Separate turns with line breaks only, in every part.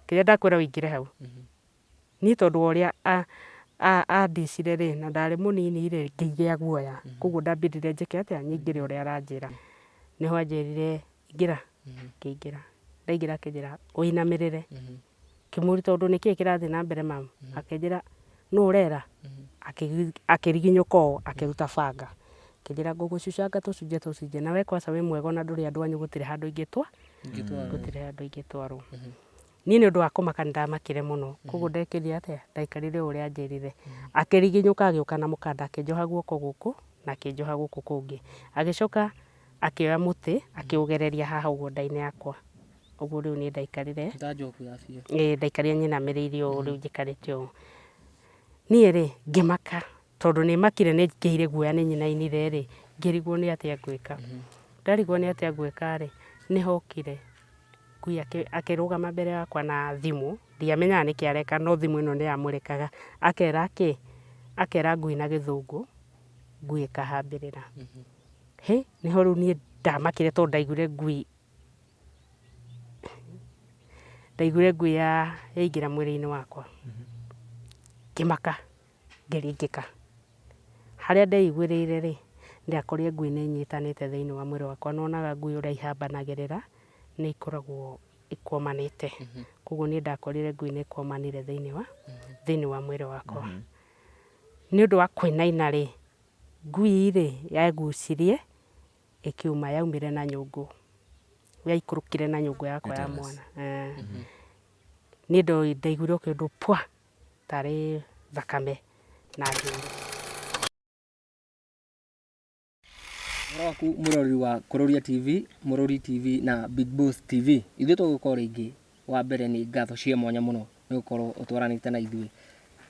Kĩrĩa ndakwĩra ũingĩre hau. Niĩ tondũ wa ũrĩa andicire rĩ, na ndarĩ mũnini rĩ, ngĩgĩa guoya. Koguo ndambindire njĩke atĩa, nyingĩre ũrĩa aranjĩra. Nĩho anjĩrire ingĩra, ngĩingĩra. Ndaingĩra akĩnjĩra ũinamĩrĩre. Ngĩmũria tondũ nĩkĩĩ kĩrathiĩ na mbere ma'am? Akĩnjĩra nũ ũrera? Akĩriginyũka ũũ akĩruta banga. Akĩnjĩra ngũgũcucanga tũcunjĩ tũcunjĩ na we kwaca wĩ mwega ona ndũrĩ andũ anyu gũtirĩ handũ ingĩtwa gũtirĩ handũ ingĩtwarwo. Niĩ nĩ ũndũ wa kũmaka nĩ ndamakire mũno, koguo ndekire atĩa, ndaikarire o ũrĩa anjĩrire. Akĩriginyũka agĩũka na mũkanda akĩnjoha guoko gũkũ na akĩnjoha gũkũ kũngĩ. Agĩcoka akĩoya mũtĩ akĩũgereria haha ũguo nda-inĩ yakwa. Ũguo rĩu niĩ ndaikarire.
Ta njoku ya biũ.
Ĩĩ ndaikarire nyinamĩrĩire ũũ rĩu njikarĩte ũũ. Niĩ rĩ, ngĩmaka tondũ nĩ makire nĩ ngĩire guoya nĩ nyinainire rĩ, ngĩrigwo nĩ atĩa ngwĩka. Ndarigwo nĩ atĩa ngwĩka rĩ, nĩ hokire ngui akĩrũgama mbere yakwa na thimũ, ndiamenyaga nĩkĩ areka no thimũ ĩno nĩ yamũrĩkaga, akera kĩ, akera ngui na gĩthũngũ, ngui ĩkahambĩrĩra. Hĩ, nĩho rĩu niĩ ndamakire tondũ ndaiguire ngui, ndaiguire ngui yaingĩra mwĩrĩ-inĩ wakwa, ngĩmaka. Ngĩringĩka. Harĩa ndeiguĩrĩire rĩ, ndakorire ngui nĩ ĩnyitanĩte thĩinĩ wa mwĩrĩ wakwa. Nĩ wonaga ngui ũrĩa ihambanagĩrĩra, nĩ ikoragwo ikũmanĩte. Koguo niĩ ndakorire ngui nĩ ĩkũmanire thĩinĩ wa, thĩinĩ wa mwĩrĩ wakwa. Nĩ ũndũ wa kũinaina rĩ, ngui rĩ, yegucirie, ĩkiuma, yaumire na nyũngũ. Yaikũrũkire na nyũngũ yakwa ya mwana. Niĩ ndaiguire o kĩndũ pwa! Tarĩ thakame na ngĩũra.
Ũhoro waku mũrori wa Kũrũria TV, Mũrũri TV na Big Boss TV. Ithuĩ tũgũka o rĩngĩ, wa mbere nĩ ngatho cia mwanya mũno nĩ gũkorwo ũtwaranĩte na ithuĩ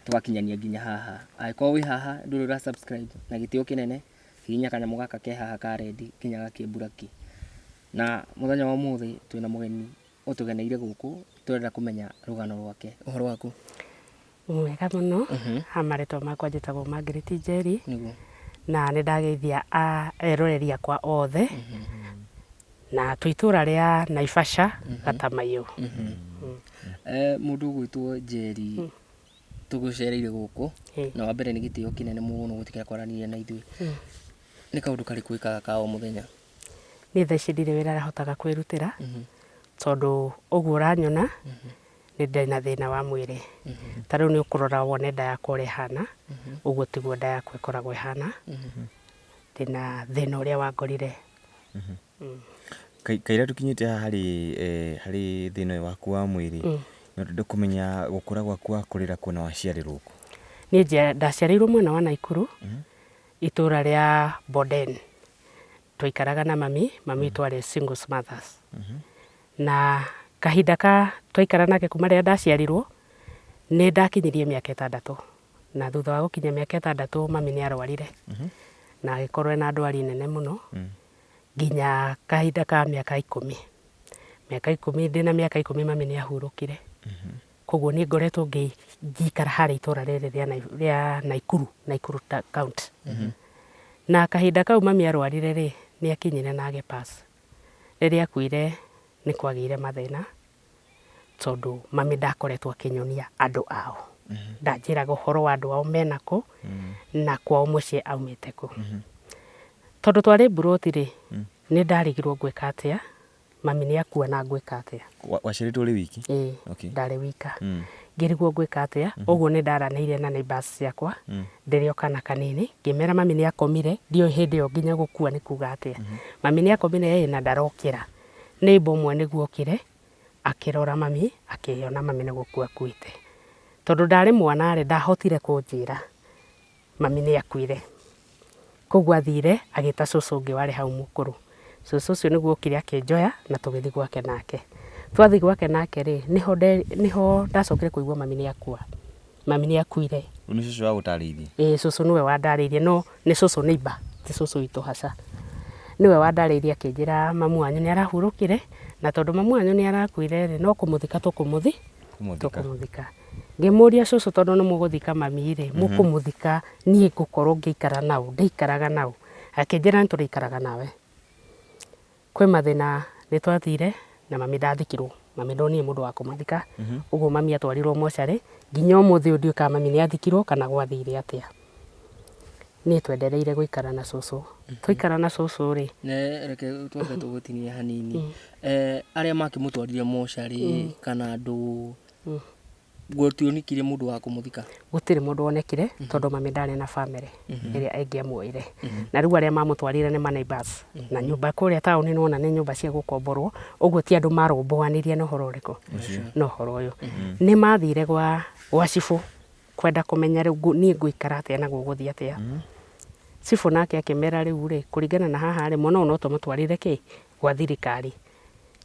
tũgakinyania nginya haha. Angĩkorwo wĩ haha ndũrĩ ũra subscribe na gĩtĩo kĩnene, hihinya kanyamũ gaka ke haha ka red nginya gakĩmburaki. Na mũthenya wa ũmũthĩ twĩna mũgeni ũtũgeneire gũkũ tũrenda kũmenya rũgano rwake. Ũhoro waku?
Mwega mũno, ha marĩtwa makwa njĩtagwo Margaret Njeri, na nĩ ndageithia eroreri akwa othe, na twĩ itũra rĩa Naivasha, Gatamaiyũ.
Mũndũ ũgwĩtwo Njeri tũgũcereire gũkũ, na wa mbere nĩ gĩtĩo kĩnene mũno gwĩtĩkĩra kwaranĩria na ithuĩ. Nĩ kaũndũ karĩkũ wĩkaga ka o mũthenya?
Niĩ thaa ici ndirĩ wĩra hotaga kwĩrutĩra, tondũ ũguo ũranyona, nĩ ndĩ na thĩna wa mwĩrĩ. Ta rĩu nĩ ũkũrora wone nda yakwa ũrĩa ĩhana, ũguo tiguo nda yakwa ĩkoragwo ĩhana, ndĩna thĩna ũrĩa wangorire.
Kaira tũkinyĩte haha harĩ harĩ thĩna ũyũ waku wa mwĩrĩ, no twende kũmenya gũkũra gwaku wakũrĩra kũ na waciarĩrwo kũ?
Niĩ ndaciarĩirwo mwena wa Naikuru, itũra rĩa Boden. Twaikaraga na mami, mami witũ arĩ single mothers. Na kahinda ka twaikara nake kuma rĩrĩa ndaciarirwo, nĩ ndakinyirie mĩaka ĩtandatũ. Na thutha wa gũkinyia mĩaka ĩtandatũ mami nĩ arwarire. Na agĩkorwo ena ndwari nene mũno, nginya kahinda ka mĩaka ikũmi. Mĩaka ikũmi, ndĩna mĩaka ikũmi mami nĩ ahurũkire. Koguo niĩ ngoretwo ngĩikara harĩa itũra rĩrĩ rĩa Naikuru, Naikuru county. Na kahinda kau mami arwarire rĩ, nĩ akinyire na agĩ pass. Rĩrĩa akuire nĩ kwagĩire mathĩna, tondũ mami ndakoretwo akĩnyonia andũ ao. Ndanjĩraga ũhoro wa andũ ao mena kũ, na kwao mũciĩ aumĩte kũ. Tondũ twarĩ mburoti rĩ, nĩ ndarigirwo ngwĩka atĩa, Mami nĩ akua na ngwĩka atĩa?
Waciarĩtwo ũrĩ wiki?
Ĩĩ, ndarĩ wika. Ngĩrigwo ngwĩka atĩa, ũguo nĩ ndaranĩirie na neighbours ciakwa ndĩrĩ o kana kanini, ngĩmera mami nĩ akomire, ndioĩ hĩndĩ ĩyo nginya gũkua nĩ kuga atĩa. Mami nĩ akomire ĩ na ndarokĩra. Neighbour ũmwe nĩguo okire, akĩrora mami, akĩona mami nĩ gũkua akuĩte. Tondũ ndarĩ mwana rĩ, ndahotire kũnjĩra mami nĩ akuire. Koguo athire agĩta cũcũ ũngĩ warĩ hau mũkũrũ. Cũcũ ũcio nĩguo okire akĩnjoya na tũgĩthiĩ gwake nake. Twathiĩ gwake nake rĩ, nĩho nĩho ndacokire kũigua mami nĩ akua. Mami nĩ akuire.
Rĩu nĩ cũcũ wagũtarĩirie?
Ĩĩ cũcũ nĩwe wandarĩirie no nĩ cũcũ neighbour ti cũcũ witũ haca. Nĩwe wandarĩirie akĩnjĩra mamu wanyu nĩ arahurũkire na tondũ mamu wanyu nĩ arakuire rĩ, no kũmũthika tũkũmũthi tũkũmũthika. Ngĩmũria cũcũ tondũ nĩ mũgũthika mami rĩ, mũkũmũthika niĩ ngũkorwo ngĩikara naũ, ndĩikaraga naũ? Akĩnjĩra nĩ tũrĩikaraga nawe. Kwĩ mathĩna nĩ twathire na mami ndathikirwo. Mami ndonire mũndũ wa kũmũthika. Ũguo mami atwarirwo mocarĩ nginya ũmũthĩ ũyũ ndiũĩ kana mami nĩ athikirwo kana gwathire atĩa. Niĩ twendereire gũikara na cũcũ. Twaikara na cũcũ rĩ,
Ne reke twambe tũgũtinie hanini. Eh, arĩa makĩmũtwarire mocarĩ kana andũ gũtionekire mũndũ wa kũmũthika.
Gũtirĩ mũndũ wonekire tondũ mami ndarĩ na bamĩrĩ ĩrĩa ĩngĩamuoire. Na rĩu arĩa mamũtwarire nĩ ma neighbors. Na nyũmba kũrĩa taũni nĩwona nĩ nyũmba cia gũkomborwo, ũguo ti andũ marũmbũanirie na ũhoro ũrĩkũ? Na ũhoro ũyũ. Nĩ mathire gwa cibũ kwenda kũmenya rĩu niĩ ngũikara atĩa na gũgũthiĩ atĩa. Cibũ nake akĩmera rĩu rĩ, kũringana na haha rĩ, mwana ũyũ no tũmũtwarĩre kĩ? Gwa thirikari.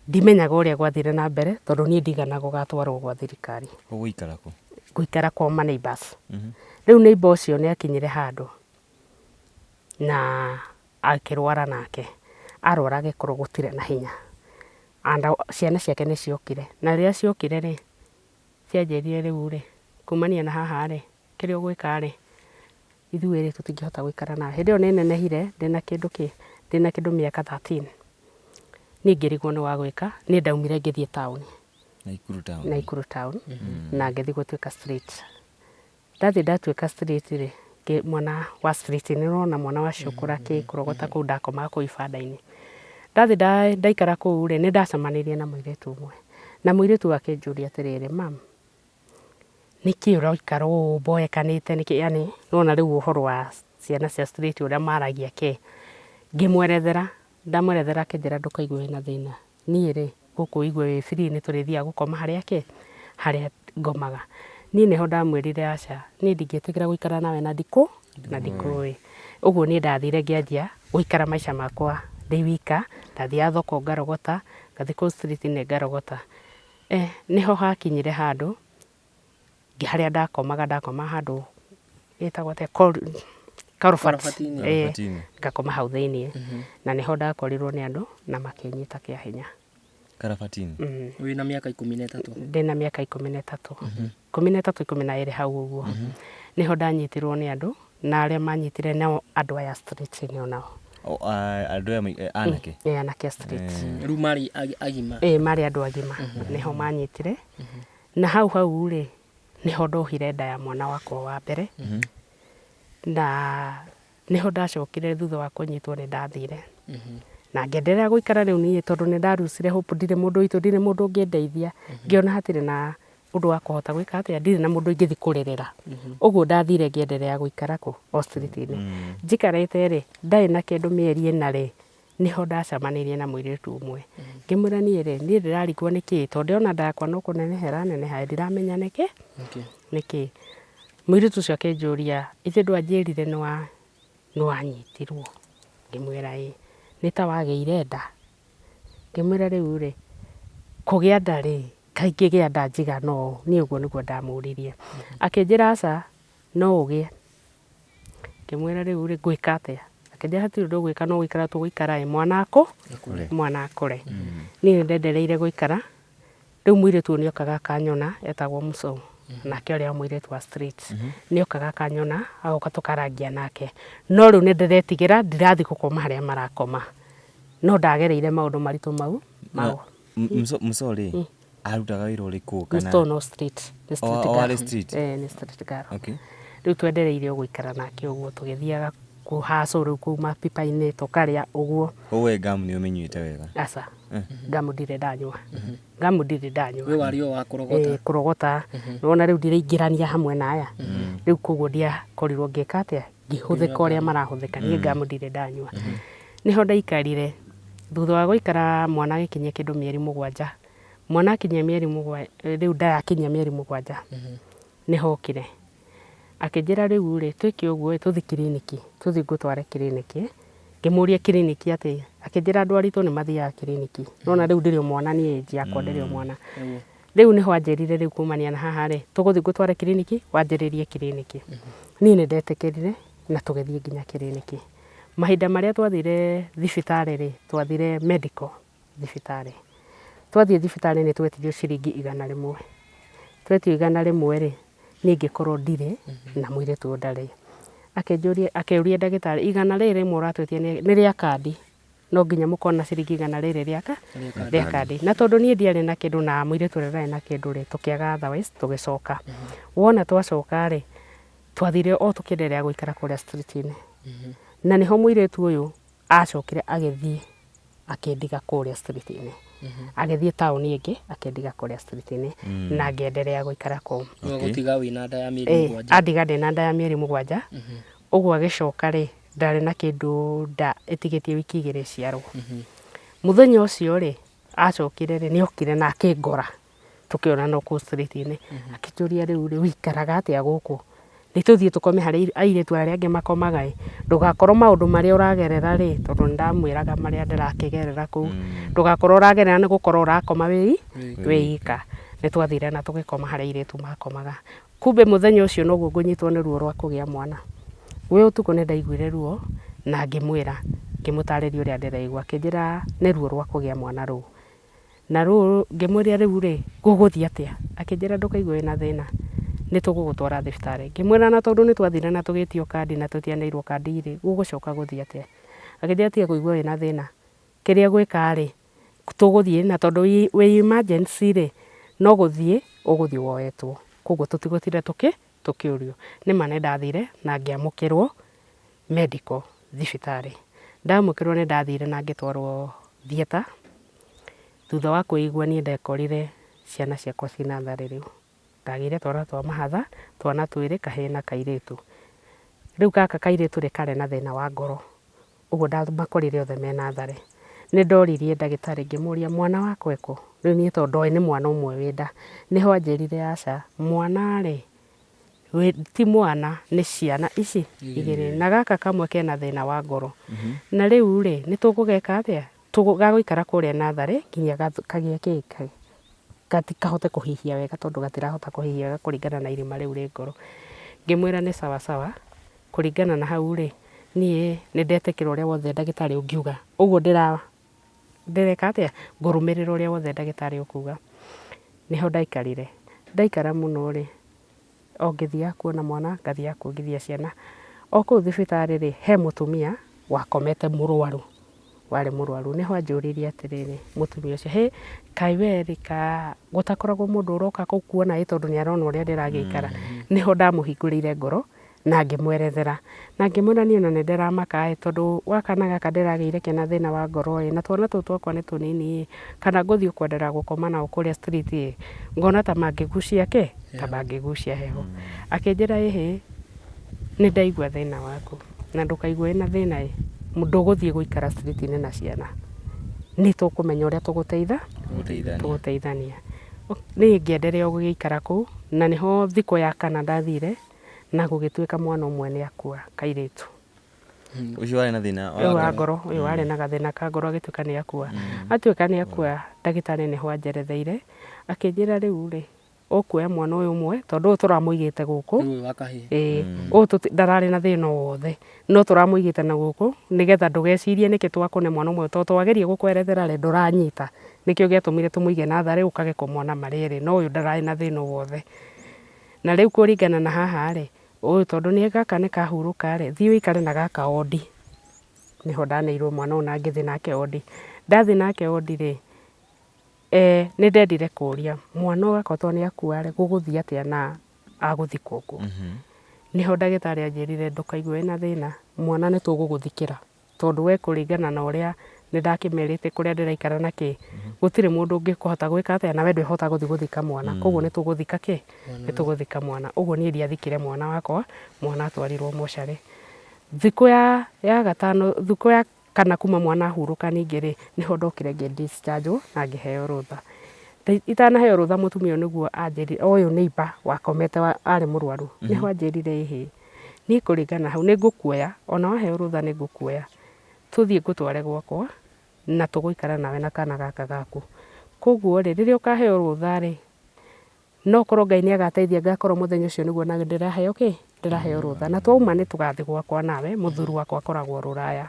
Ndimenyaga ũrĩa gwathire na mbere tondũ niĩ ndigana gũgatwarwo gwa thirikari.
Ũgũikara kũ?
Ngũikara kwa ma neighbors. Rĩu neighbor ũcio nĩ akinyire handũ na akĩrwara nake. Arwara agĩkorwo gũtirĩ na hinya. And ciana ciake nĩ ciokire. Na rĩrĩa ciokire rĩ, cianjĩrire rĩu rĩ, kumania na haha rĩ, kĩrĩa ũgwĩka rĩ, ithuĩ rĩ tũtingĩhota gũikara nawe. Hĩndĩ ĩyo nĩ nenehire ndĩna kĩndũ kĩ, ndĩna kĩndũ mĩaka 13. Niĩ ngĩrigwo nĩ wa gwĩka, niĩ ndaumire ngĩthiĩ taũni.
Naikuru town.
Naikuru town. Na ngĩthiĩ gũtuĩka street. Ndathiĩ ndatuĩka street rĩ, mwana wa street nĩ ũrona mwana wa cũkũra kĩ kũrogota kũu ndakomaga kũu ibanda-inĩ. Ndathiĩ ndaikara kũu rĩ, nĩ ndacemanirie na mũirĩtu ũmwe. Na mũirĩtu ũyũ akĩnjũria atĩrĩrĩ, "Mum, nĩkĩ ũraikara ũũ ũmboekanĩte nĩkĩ?" Yani nĩwona rĩu ũhoro wa ciana cia street ũrĩa maragia kĩ. Ngĩmwerethera, ndamwerethera akĩnjĩra ndũkaigue wĩna thĩna. Niĩ rĩ, gũkũ ũigue wĩ free nĩ tũrĩthiaga gũkoma harĩa kĩ, harĩa ngomaga. Niĩ nĩho ndamwĩrire aca, niĩ ndingĩtĩkĩra gũikara nawe na ndikũ, na ndikũĩ. Ũguo niĩ ndathire ngĩanjia gũikara maica makwa ndĩ wika, ndathiaga thoko ngarogota, ngathiĩ kũu street-inĩ ngarogota. Nĩho hakinyire handũ, harĩa ndakomaga ndakomaga handũ ĩtagwo atĩa, karũbati.
Karũbati-inĩ.
Karũbati-inĩ.
Ngakoma hau thĩiniĩ. Na nĩho ndakorirwo nĩ andũ na makĩnyita kĩa hinya.
Karabatini.
Wĩna mĩaka 13.
Ndĩna mĩaka 13. 13, 12 hau ũguo. Nĩho ndanyitirwo nĩ andũ, na arĩa manyitire nao andũ aya street-inĩ onao.
Andũ aya anake?
Anake a street.
Rĩu marĩ agima?
Ĩĩ, marĩ andũ agima. Nĩho manyitire. Na hau hau rĩ, nĩho ndohire nda ya mwana wakwa wa mbere. Na nĩho ndacokire thutha wa kũnyitwo nĩ ndathire. Na ngĩenderea gũikara rĩu niĩ tondũ nĩ ndarucire hope, ndirĩ mũndũ witũ, ndirĩ mũndũ ũngĩndeithia. Ngĩona hatirĩ na ũndũ wa kũhota gwĩka atĩa, ndirĩ na mũndũ ingĩthiĩ kũrĩrĩra. Ũguo ndathire ngĩenderea gũikara kũ, o street-inĩ. Njikarĩte rĩ, ndarĩ na kĩndũ mĩeri 4 rĩ, nĩho ndacemanirie na mũirĩtu ũmwe. Ngĩmwĩra niĩ rĩ, niĩ ndĩrarigwo nĩkĩ, tondũ ndĩrona nda yakwa no kũneneha ĩraneneha, ndiramenya nĩkĩ. Nĩkĩ. Mũirĩtu ũcio akĩnjũria, ithe ndwanjĩrire nĩwanyitirwo? Ngĩmwĩra ĩĩ. Nĩ ta wagĩire nda? Ngĩmwĩra rĩu rĩ, kũgĩa nda rĩ, kaingĩ gĩa nda njigana ũũ? Niĩ ũguo nĩguo ndamũririe. Akĩnjĩra aca, no ũgĩe. Ngĩmwĩra rĩu rĩ, ngwĩka atĩa? Akĩnjĩra hatirĩ ũndũ ũgwĩka, no gũikara tũgũikara ĩ, mwana akũ? Mwana akũre. Niĩ nĩ ndendereire gũikara. Rĩu mũirĩtu ũyũ nĩokaga akanyona, etagwo Mũcũ. Nake ũrĩa mũirĩtu wa street. Nĩokaga akanyona, agoka tũkarangia nake. No rĩu nĩ ndĩretigĩra, ndirathiĩ gũkoma harĩa marakoma. No ndagereire maũndũ maritũ mau. Mau.
Mũco rĩ, arutaga wĩra ũrĩkũ kana?
Mũco no street. Nĩ street
O
girl.
arĩ street?
Nĩ street girl.
Okay.
Rĩu twendereire o gũikara nake ũguo, tũgĩthiaga kũhacũ rĩu kũu mapipa-inĩ, tũkarĩa ũguo.
Ũguo ngamu nĩ ũmĩnyuĩte wega?
Aca. Ngamu ndirĩ ndanyua. Ngamu ndirĩ ndanyua.
We warĩ o wa kũrogota?
Kũrogota. Nĩwona rĩu ndiraingĩrania hamwe na aya. Rĩu koguo ndiakorirwo ngĩka atĩa? Ngĩhũthĩka ũrĩa marahũthĩka. Niĩ ngamu ndirĩ ndanyua. Nĩho ndaikarire. Thutha wa gũikara mwana agĩkinyia kĩndũ mĩeri 7. Mwana akinyia mĩeri 7, rĩu ndayakinyia mĩeri 7. Nĩho okire. Akĩnjĩra rĩu rĩ, twĩke ũguo ĩ, tũthiĩ kiriniki. Tũthiĩ ngũtware kiriniki. Ngĩmũria kiriniki atĩ, akĩnjĩra andũ aritũ nĩ mathiaga kiriniki. Nĩwona rĩu ndirĩ o mwana niĩ age yakwa ndĩrĩ o mwana. Rĩu nĩho anjĩrire rĩu kumania na haha rĩ, tũgũthiĩ ngũtware kiriniki, wanjĩrĩrie kiriniki. Niĩ nĩ ndetĩkĩrire na tũgĩthiĩ nginya kiriniki. Mahinda marĩa twathire thibitarĩ rĩ, twathire medical thibitarĩ. Twathiĩ thibitarĩ nĩ twetirio ciringi 100. Twetio 100 rĩ, niĩ ngĩkorwo ndirĩ na mũirĩtu ũyũ ndarĩ. Akĩnjũria, akĩũria ndagĩtarĩ, 100 rĩmwe ũratwĩtia nĩ rĩa kandi. No nginya mũkorwo na ciringi 100 rĩrĩ rĩa kandi. Na tondũ niĩ ndiarĩ na kĩndũ na mũirĩtu ũrĩa ndarĩ na kĩndũ rĩ, tũkĩaga otherwise tũgĩcoka. Wona twacoka rĩ, twathire o tũkĩenderea gũikara kũrĩa street-inĩ. Na nĩho mũirĩtu ũyũ acokire agĩthiĩ akĩndiga kũrĩa street-inĩ. Agĩthiĩ taũni ĩngĩ akĩndiga kũrĩa street-inĩ na ngĩenderea gũikara kũu.
Rĩu agũtiga wĩna nda ya mĩeri 7.
Andiga ndĩna nda ya mĩeri 7. Ũguo agĩcoka rĩ, ndarĩ na kĩndũ nda ĩtigĩtie wiki 2 ĩciarwo. Mũthenya ũcio rĩ, acokire rĩ, nĩ okire na akĩngora tũkĩonana o kũu street-inĩ. Akĩnjũria rĩu rĩ, ũikaraga atĩa gũkũ? Nĩ tũthiĩ tũkome harĩa airĩtu arĩa angĩ makomaga ĩ, ndũgakorwo maũndũ marĩa ũragerera rĩ, tondũ nĩ ndamwĩraga marĩa ndĩrakĩgerera kũu, ndũgakorwo ũragerera nĩ gũkorwo ũrakoma wĩ ika. Nĩ twathire na tũgĩkoma harĩa airĩtu makomaga. Kumbe mũthenya ũcio noguo ngũnyitwo nĩ ruo rwa kũgĩa mwana. Gwĩ ũtukũ nĩ ndaiguire ruo na ngĩmwĩra, ngĩmũtarĩria ũrĩa ndĩraigua, akĩnjĩra nĩ ruo rwa kũgĩa mwana rũu. Na rũu ngĩmũria rĩu rĩ, gũgũthiĩ atĩa? Akĩnjĩra ndũkaigue wĩna thĩna, nĩ tũgũgũtwara thibitarĩ. Ngĩmwĩra na tondũ nĩ twathire na tũgĩtio kandi na tũtianeirwo kandi rĩ, gũgũcoka gũthiĩ atĩa? Akĩnjĩra tiga kũigua wĩna thĩna, kĩrĩa ũgwĩka rĩ, tũgũthiĩ na tondũ wĩ emergency rĩ, no gũthiĩ ũgũthiĩ woetwo. Koguo tũtigũtinda tũkĩũrio. Nĩ ma nĩ ndathire na ngĩamũkĩrwo medical thibitarĩ. Ndamũkĩrwo nĩ ndathire na ngĩtwarwo theatre. Thutha wa kwĩigua niĩ ndekorire ciana ciakwa ciĩ natharĩ rĩu. Ndagĩire twana twa mahatha, twana twĩrĩ, kahĩĩ na kairĩtu. Rĩu gaka kairĩtu rĩ, karĩ na thĩna wa ngoro. Ũguo ndamakorire othe me natharĩ. Nĩ ndoririe ndagĩtarĩ ngĩmũria mwana wakwa ekũ? Rĩu niĩ tondũ ndoĩ nĩ mwana ũmwe wĩ nda. Nĩho anjĩrire aca, mwana rĩ, ti mwana nĩ ciana ici igĩrĩ. Na gaka kamwe kena thĩna wa ngoro. Na rĩu rĩ, nĩ tũgũgeka atĩa? Gagũikara kũrĩa natharĩ nginya kagĩe kĩ? Kahote kũhihia wega tondũ gatirahota kũhihia wega kũringana na irima rĩu rĩ ngoro. Ngĩmwĩra nĩ sawa sawa, kũringana na hau rĩ, niĩ nĩ ndetĩkĩra ũrĩa wothe ndagĩtarĩ ũngiuga. Ũguo ndĩreka atĩa? Ngũrũmĩrĩra ũrĩa wothe ndagĩtarĩ ũkuga. Nĩho ndaikarire. Ndaikara mũno rĩ, o ngĩthiaga kuona mwana, ngathiaga kuongithia ciana. O kũu thibitarĩ rĩ, he mũtumia wakomete mũrwaru, warĩ mũrwaru. Nĩho anjũririe atĩrĩrĩ, mũtumia ũcio, hĩ, kaĩ we rĩ, ka gũtakoragwo mũndũ ũroka gũkuona ĩ tondũ nĩ arona ũrĩa ndĩragĩikara. Nĩho ndamũhingũrĩire ngoro na ngĩmwerethera. Na ngĩmwĩra niĩ ona nĩ ndĩramaka ĩ, tondũ wa kana gaka ndĩragĩire kena thĩna wa ngoro ĩ, na twana tũtũ twakwa nĩ tũnini ĩ, kana ngũthiĩ kwenderea gũkoma nao kũrĩa street ĩ, ngona ta mangĩgucia kĩ? Ta mangĩgucia heho. Akĩnjĩra ĩhĩ, nĩ ndaigua thĩna waku, na ndũkaigue wĩna thĩna ĩ, ndũgũthiĩ gũikara street -inĩ na ciana. Nĩ tũkũmenya ũrĩa tũgũteithania. Niĩ ngĩenderea gũgĩikara kũu, na nĩho thikũ ya kana ndathire, na gũgĩtuĩka mwana ũmwe nĩ akua, kairĩtu.
Ũcio warĩ na thĩna
wa ngoro. Ngoro, ũyũ warĩ na gathĩna ka ngoro agĩtuĩka nĩ akua. Atuĩka nĩ akua, ndagĩtarĩ nĩho anjeretheire, akĩnjĩra rĩu rĩ, ũkuoya mwana ũyũ ũmwe, tondũ ũyũ tũramũigĩte gũkũ.
Ũyũ wa kahĩĩ.
Ĩĩ, ũyũ ndararĩ na thĩna o wothe, no tũramũigĩte na gũkũ, nĩgetha ndũgecirie nĩkĩ twakũne mwana ũmwe, tondũ twageria gũkwerethera rĩ, ndũranyita. Nĩkĩo gĩatũmire tũmũige natharĩ ũkage kũmona marĩ erĩ, no ũyũ ndararĩ na thĩna o wothe. Na rĩu kũringana na haha rĩ, ũyũ tondũ nĩ gaka nĩ kahurũka rĩ, thiĩ ũikare na gaka wondi. Nĩho ndaneirwo mwana ũyũ na ngĩthiĩ nake wondi. Ndathiĩ nake wondi rĩ, nĩ ndendire kũria mwana ũyũ akorwo to nĩ akua rĩ, gũgũthiĩ atĩa na agũthikwo kũ? Nĩho ndagĩtarĩ anjĩrire ndũkaigue wĩna thĩna, mwana nĩ tũgũgũthikĩra. Tondũ we kũringana na ũrĩa nĩ ndakĩmerĩte kũrĩa ndĩraikara na kĩ, gũtirĩ mũndũ ũngĩkũhota gwĩka atĩa, na we ndwĩhota gũthiĩ gũthika mwana. Koguo nĩ tũgũthika kĩ? Nĩ tũgũthika mwana. Ũguo niĩ ndiathikire mwana wakwa, mwana atwarirwo mocarĩ. Thikũ ya gatano, thikũ ya kana kuma mwana ahurũka ningĩ rĩ, nĩho ndokire ngĩ discharge wo na ngĩheo rũtha. Itanaheo rũtha mũtumia ũyũ nĩguo anjĩrire, ũyũ neighbour wakomete arĩ mũrwaru, nĩho anjĩrire ĩhĩ, niĩ kũringana na hau nĩ ngũkuoya, ona waheo rũtha nĩ ngũkuoya, tũthiĩ ngũtware gwakwa na tũgũikara nawe na kana gaka gaku. Koguo rĩ, rĩrĩa ũkaheo rũtha rĩ, no korwo Ngai nĩ agateithia ngakorwo mũthenya ũcio nĩguo na ndĩraheo kĩ? Ndĩraheo rũtha. Na twauma nĩ tũgathiĩ gwakwa nawe, mũthuri wakwa akoragwo rũraya.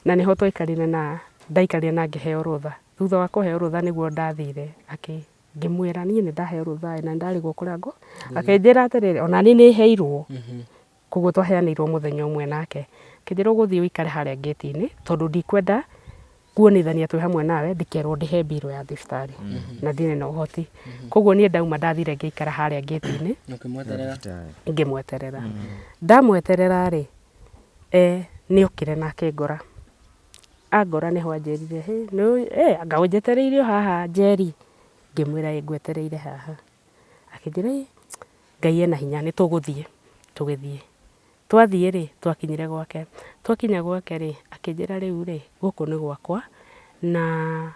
Na nĩho twaikarire na ndaikarire na ngĩheo rũtha. Thutha wa kũheo rũtha nĩguo ndathire akĩ ngĩmwĩra niĩ nĩ ndaheo rũtha na nĩ ndarigwo kũrĩa ngũ. Akĩnjĩra atĩrĩrĩ, ona niĩ nĩ heirwo. Koguo twaheanĩirwo mũthenya ũmwe nake. Akĩnjĩra ũgũthiĩ ũikare harĩa ngĩti-inĩ tondũ ndikwenda kuonithania twĩ hamwe nawe ndikerwo ndĩhe mbirũ ya thibitarĩ na ndirĩ na ũhoti. Koguo niĩ ndauma ndathire ngĩikara harĩa ngĩti-inĩ
Ũkĩmweterera.
ngĩmweterera. Ndamweterera rĩ, nĩ okire na akĩngora. Angora nĩho anjĩrire, hĩ, nĩ anga ũnjetereire o haha Njeri? Ngĩmwĩra ĩ ngwetereire haha. Akĩnjĩra ĩ, Ngai ena hinya nĩ tũgũthiĩ. Tũgĩthiĩ. Twathiĩ rĩ, twakinyire gwake. Twakinya gwake rĩ, akĩnjĩra rĩu rĩ, gũkũ nĩ gwakwa na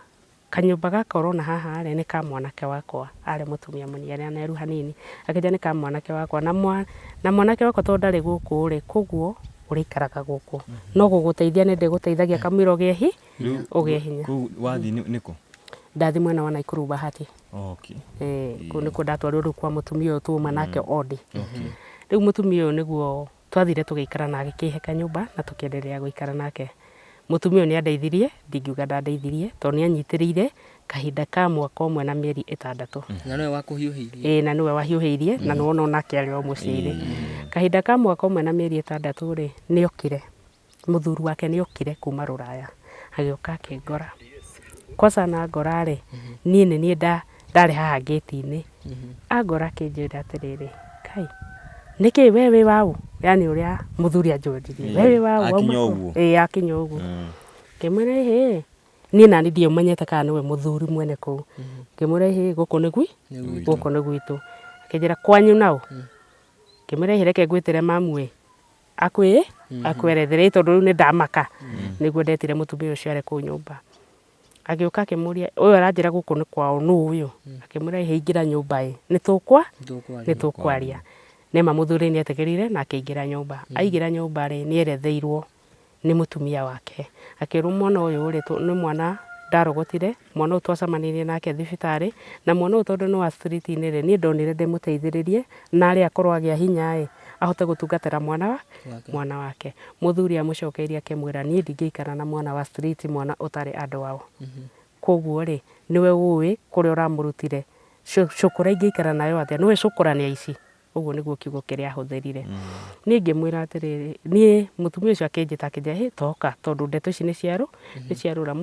kanyũmba gaka ũrona haha rĩ, nĩ ka mwanake wakwa. Arĩ mũtumia mũnyiaranĩru hanini. Akĩnjĩra nĩ ka mwanake wakwa na mwanake wakwa tondũ ndarĩ gũkũ rĩ, koguo ũrĩikaraga gũkũ. No gũgũteithia nĩ ndĩgũteithagia kamũira ũgĩe ũgĩe hinya.
Kũu wathiĩ nĩ kũ?
Ndathiĩ mwena wa Nakuru Bahati.
Okay.
Kũu nĩkuo ndatwarirwo rĩu kwa mũtumia ũyũ twauma nake Odi. Rĩu mũtumia ũyũ nĩguo twathire tũgĩikara na agĩkĩhe kanyũmba na tũkĩenderea gũikara nake. Mũtumia ũyũ nĩ andeithirie, ndingiuga ndandeithirie tondũ nĩ anyitĩrĩire kahinda ka mwaka ũmwe na mĩeri ĩtandatũ.
Na nĩwe wakũhiũhĩirie?
Ĩĩ na nĩwe wahiũhĩirie na nĩwona onake arĩ o mũciĩ-inĩ. Kahinda ka mwaka ũmwe na mĩeri ĩtandatũ rĩ, nĩ okire, mũthuri wake nĩ okire kuma rũraya, agĩũka akĩngora. Kwanza angora rĩ, niĩ nĩ niĩ ndarĩ haha ngĩti-inĩ. Angora akĩnjĩra atĩrĩrĩ, Kai, nĩkĩ we wĩ waũ? Yani ũrĩa mũthuri anjũririe, we wĩ waũ?
Akinya
Wauma kũ?
ũguo.
Ĩĩ akinya ũguo. Ngĩmwĩra ĩhĩ, niĩ nani ndiamenyete kana nĩwe mũthuri mwene kũu. Ngĩmwĩra ĩhĩ, gũkũ nĩ gwi? Gũkũ nĩ gwitũ. Akĩnjĩra kwanyu naũ? Ngĩmwĩra ĩhĩ reke ngwĩtĩre mamu ĩ, akwĩ akwerethere tondũ rĩu nĩ ndamaka. Nĩguo ndetire mũtumia ũcio arĩ kũu nyũmba. Agĩũka akĩmũria, ũyũ aranjĩra gũkũ nĩ kwao nũ ũyũ? Akĩmwĩra ĩhĩ ingĩra nyũmba ĩ, nĩ tũkwa? Nĩ tũkwaria. Nĩma mũthuri nĩ etĩkĩrire na akĩingĩra nyũmba. Aingĩra nyũmba rĩ, nĩ eretheirwo nĩ mũtumia wake. Akĩrwo mwana ũyũ rĩ, nĩ mwana ndarogotire, mwana ũyũ twacemanirie nake thibitarĩ, na mwana ũyũ tondũ nĩ wa street-inĩ rĩ, niĩ ndonire ndĩmũteithĩrĩrie, narĩ akorwo agĩa hinya ĩ, ahote gũtungatĩra mwana mwana wake. Mũthuri amũcokeirie akĩmwĩra niĩ ndingĩikara na mwana wa street, mwana ũtarĩ andũ ao. Koguo rĩ, nĩwe ũĩ kũrĩa ũramũrutire, cũkũra ingĩikara nayo atĩa, nĩũĩ cũkũra nĩ aici. Ũguo nĩguo kiugo kĩrĩa ahũthĩrire. Niĩ ngĩmwĩra atĩrĩrĩ, niĩ mũtumia ũcio akĩnjĩta akĩnjĩra hĩ toka tondũ ndeto ici nĩ ciarũ nĩ ciarũra.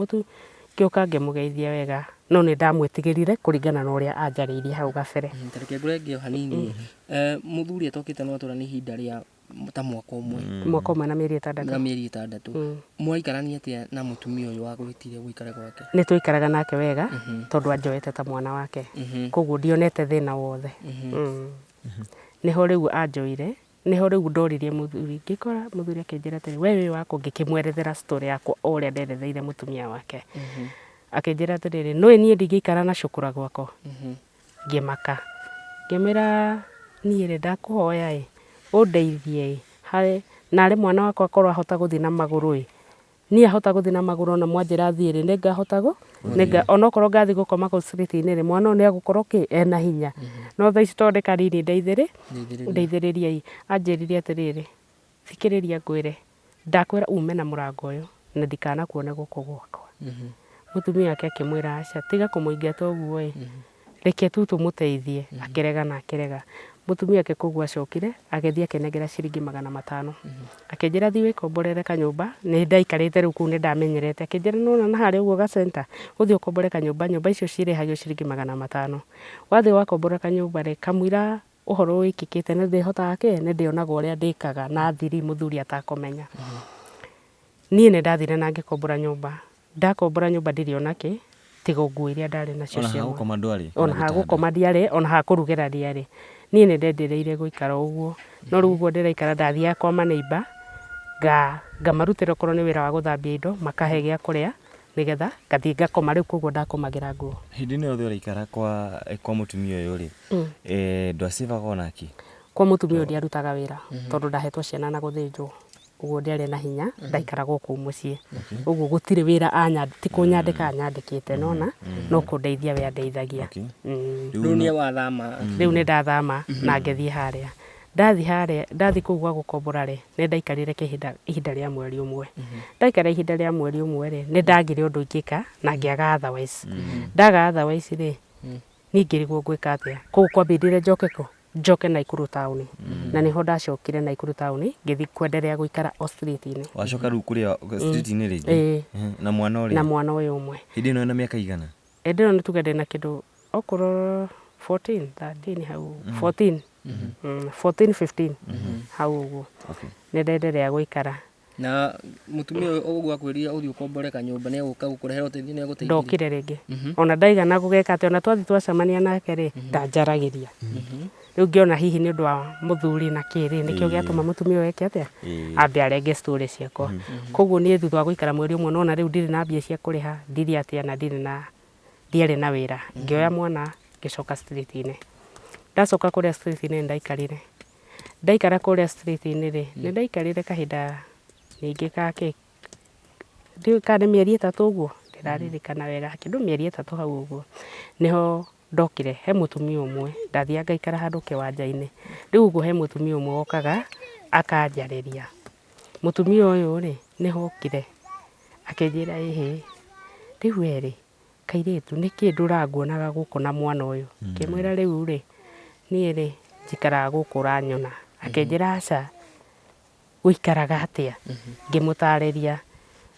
Ngĩũka ngĩmũgeithia wega no nĩ ndamwĩtigĩrire kũringana na ũrĩa anjarĩirie hau gabere.
Ta reke ngũrenge o hanini. Mũthuri atokĩte no atwĩra nĩ ihinda rĩa ta mwaka ũmwe.
Mwaka ũmwe na mĩeri ĩtandatũ.
Na mĩeri ĩtandatũ. Mwaikarania atĩa na mũtumia ũyũ wagwĩtire ũikare gwake?
Nĩ twaikaraga nake wega tondũ anjoete ta mwana wake. Koguo ndionete thĩna wothe. Nĩho rĩu anjoire, nĩho rĩu ndoririe mũthuri, ngĩkora mũthuri akĩnjĩra atĩrĩ, we wĩ wakũ? Ngĩkĩmwerethera story yakwa o ũrĩa nderetheire mũtumia wake. Akĩnjĩra atĩrĩrĩ, nĩũĩ niĩ ndingĩikara na cũkũra gwakwa? Ngĩmaka. Ngĩmwĩra niĩ rĩ ndakũhoya ĩ, ũndeithie ĩ, harĩ narĩ mwana wakwa akorwo ahota gũthiĩ na magũrũ ĩ, niĩ ahota gũthiĩ na magũrũ ona mwanjĩra thiĩ rĩ, nĩngahota onokorwo ngathiĩ gũkoma kũu street-inĩ rĩ, mwana ũyũ nĩegũkorwo kĩ, ena hinya. No thaa ici tondũ nĩ kanini ndeithĩrĩriai. Anjĩrire atĩrĩrĩ, thikĩrĩria ngwĩre, ndakwĩra ume na mũrango ũyũ na ndikanakuone gũkũ gwakwa. Mũtumia wake akĩmwĩra aca, tiga kũmũingata ũguo ĩ, reke tu tũmũteithie. Akĩrega na akĩrega. Mũtumia wake koguo acokire agĩthiĩ akĩnengera ciringi 500. Akĩnjĩra thiĩ wĩkomborere kanyũmba, nĩ ndaikarĩte rĩu kũu nĩ ndamenyerete. Akĩnjĩra nĩ wona na harĩa ũguo ga center, ũthiĩ ũkombore kanyũmba, nyũmba icio cirĩhagio ciringi 500. Wathiĩ wakombora kanyũmba rĩ, kamũira ũhoro wĩkĩkĩte nĩ ndĩhotaga kĩ, nĩ ndĩonaga ũrĩa ndĩkaga na thiri mũthuri atakũmenya. Niĩ nĩ ndathire na ngĩkombora nyũmba. Ndakombora nyũmba ndirĩ ona kĩ, tiga o nguo iria ndarĩ nacio
Ona
cia
ha
mwanya.
gũkoma ndwarĩ?
Ona ha gũkoma ndiarĩ, ona ha kũrugĩra ndiarĩ. Niĩ nĩ ndendereire gũikara o ũguo. No rĩu ũguo ndĩraikara ndathiaga kwa maneiba, ngamarutĩra okorwo nĩ wĩra wa gũthambia indo, makahe gĩa kũrĩa, nĩgetha ngathiĩ ngakoma rĩu koguo ndakomagĩra nguo.
Hĩndĩ ĩno yothe ũraikara kwa mũtumia ũyũ rĩ, ndwacĩvaga ona kĩ?
Kwa mũtumia ũyũ ndiarutaga wĩra, tondũ ndahetwo ciana na gũthĩnjwo. Ũguo ndiarĩ na hinya, ndaikaraga o kũu mũciĩ. Ũguo gũtirĩ wĩra ti kũnyandĩka anyandĩkĩte nĩwona, no kũndeithia we andeithagia.
Rĩu nĩ wathama?
Rĩu nĩ ndathama na ngĩthiĩ harĩa. Ndathiĩ harĩa, ndathiĩ kũu gwa gũkombora rĩ, nĩ ndaikarire ihinda rĩa mweri ũmwe. Ndaikara ihinda rĩa mweri ũmwe rĩ, nĩ ndagire ũndũ ingĩka na ngĩaga otherwise. Ndaga otherwise rĩ, niĩ ngĩrigwo ngwĩka atĩa. Koguo kwambindire njoke kũ? Njoke Naikuru taũni. Na nĩho ndacokire Naikuru taũni ngĩthiĩ kwenderea gũikara o street-inĩ.
Wacoka rĩu kũrĩa street-inĩ rĩngĩ?
Ĩĩ.
Na mwana ũrĩa?
Na mwana ũyũ ũmwe.
Hĩndĩ ĩno ena mĩaka igana?
Hĩndĩ ĩno nĩ tuge ndĩna kĩndũ okorwo 14, 13 hau, 14, 14, 15 hau ũguo. Nĩ ndenderea gũikara.
Na mũtumia ũyũ ũguo akwĩrire ũthiĩ ũkombore kanyũmba nĩ egũka gũkũrehera ũteithio nĩ agũteithirie?
Ndokire rĩngĩ. Ona ndaigana gũgeka atĩa, ona twathiĩ twacemania nake rĩ, ndanjaragĩria. Rĩu ngĩona hihi nĩ ũndũ wa mũthuri na kĩ rĩ, nĩkĩo gĩatũma mũtumia ũyũ eke atĩa? Ambe arenge story ciakwa. Koguo niĩ thutha wa gũikara mweri ũmwe nona rĩu ndirĩ na mbia cia kũrĩha, ndirĩ atĩa na ndirĩ na, ndiarĩ na wĩra. Ngĩoya mwana ngĩcoka street -inĩ. Ndacoka kũrĩa street -inĩ nĩ ndaikarire. Ndaikara kũrĩa street -inĩ rĩ, nĩ ndaikarire kahinda ningĩ ka kĩ, ndiũĩ kana nĩ mĩeri ĩtatũ ũguo, ndiraririkana wega, kĩndũ mĩeri ĩtatũ hau ũguo, nĩho ndokire, he mũtumia ũmwe, ndathiaga ngaikara handũ kĩwanja-inĩ, rĩu ũguo he mũtumia ũmwe wokaga akanjarĩria. Mũtumia ũyũ rĩ, nĩho okire akĩnjĩra ĩhĩ, rĩu we rĩ, Kairĩtu, nĩkĩ ndũraga nguonaga gũkũ na mwana ũyũ? Ngĩmwĩra rĩu rĩ, niĩ rĩ, njikaraga gũkũ ũranyona. Akĩnjĩra aca, ũikaraga atĩa? Ngĩmũtarĩria.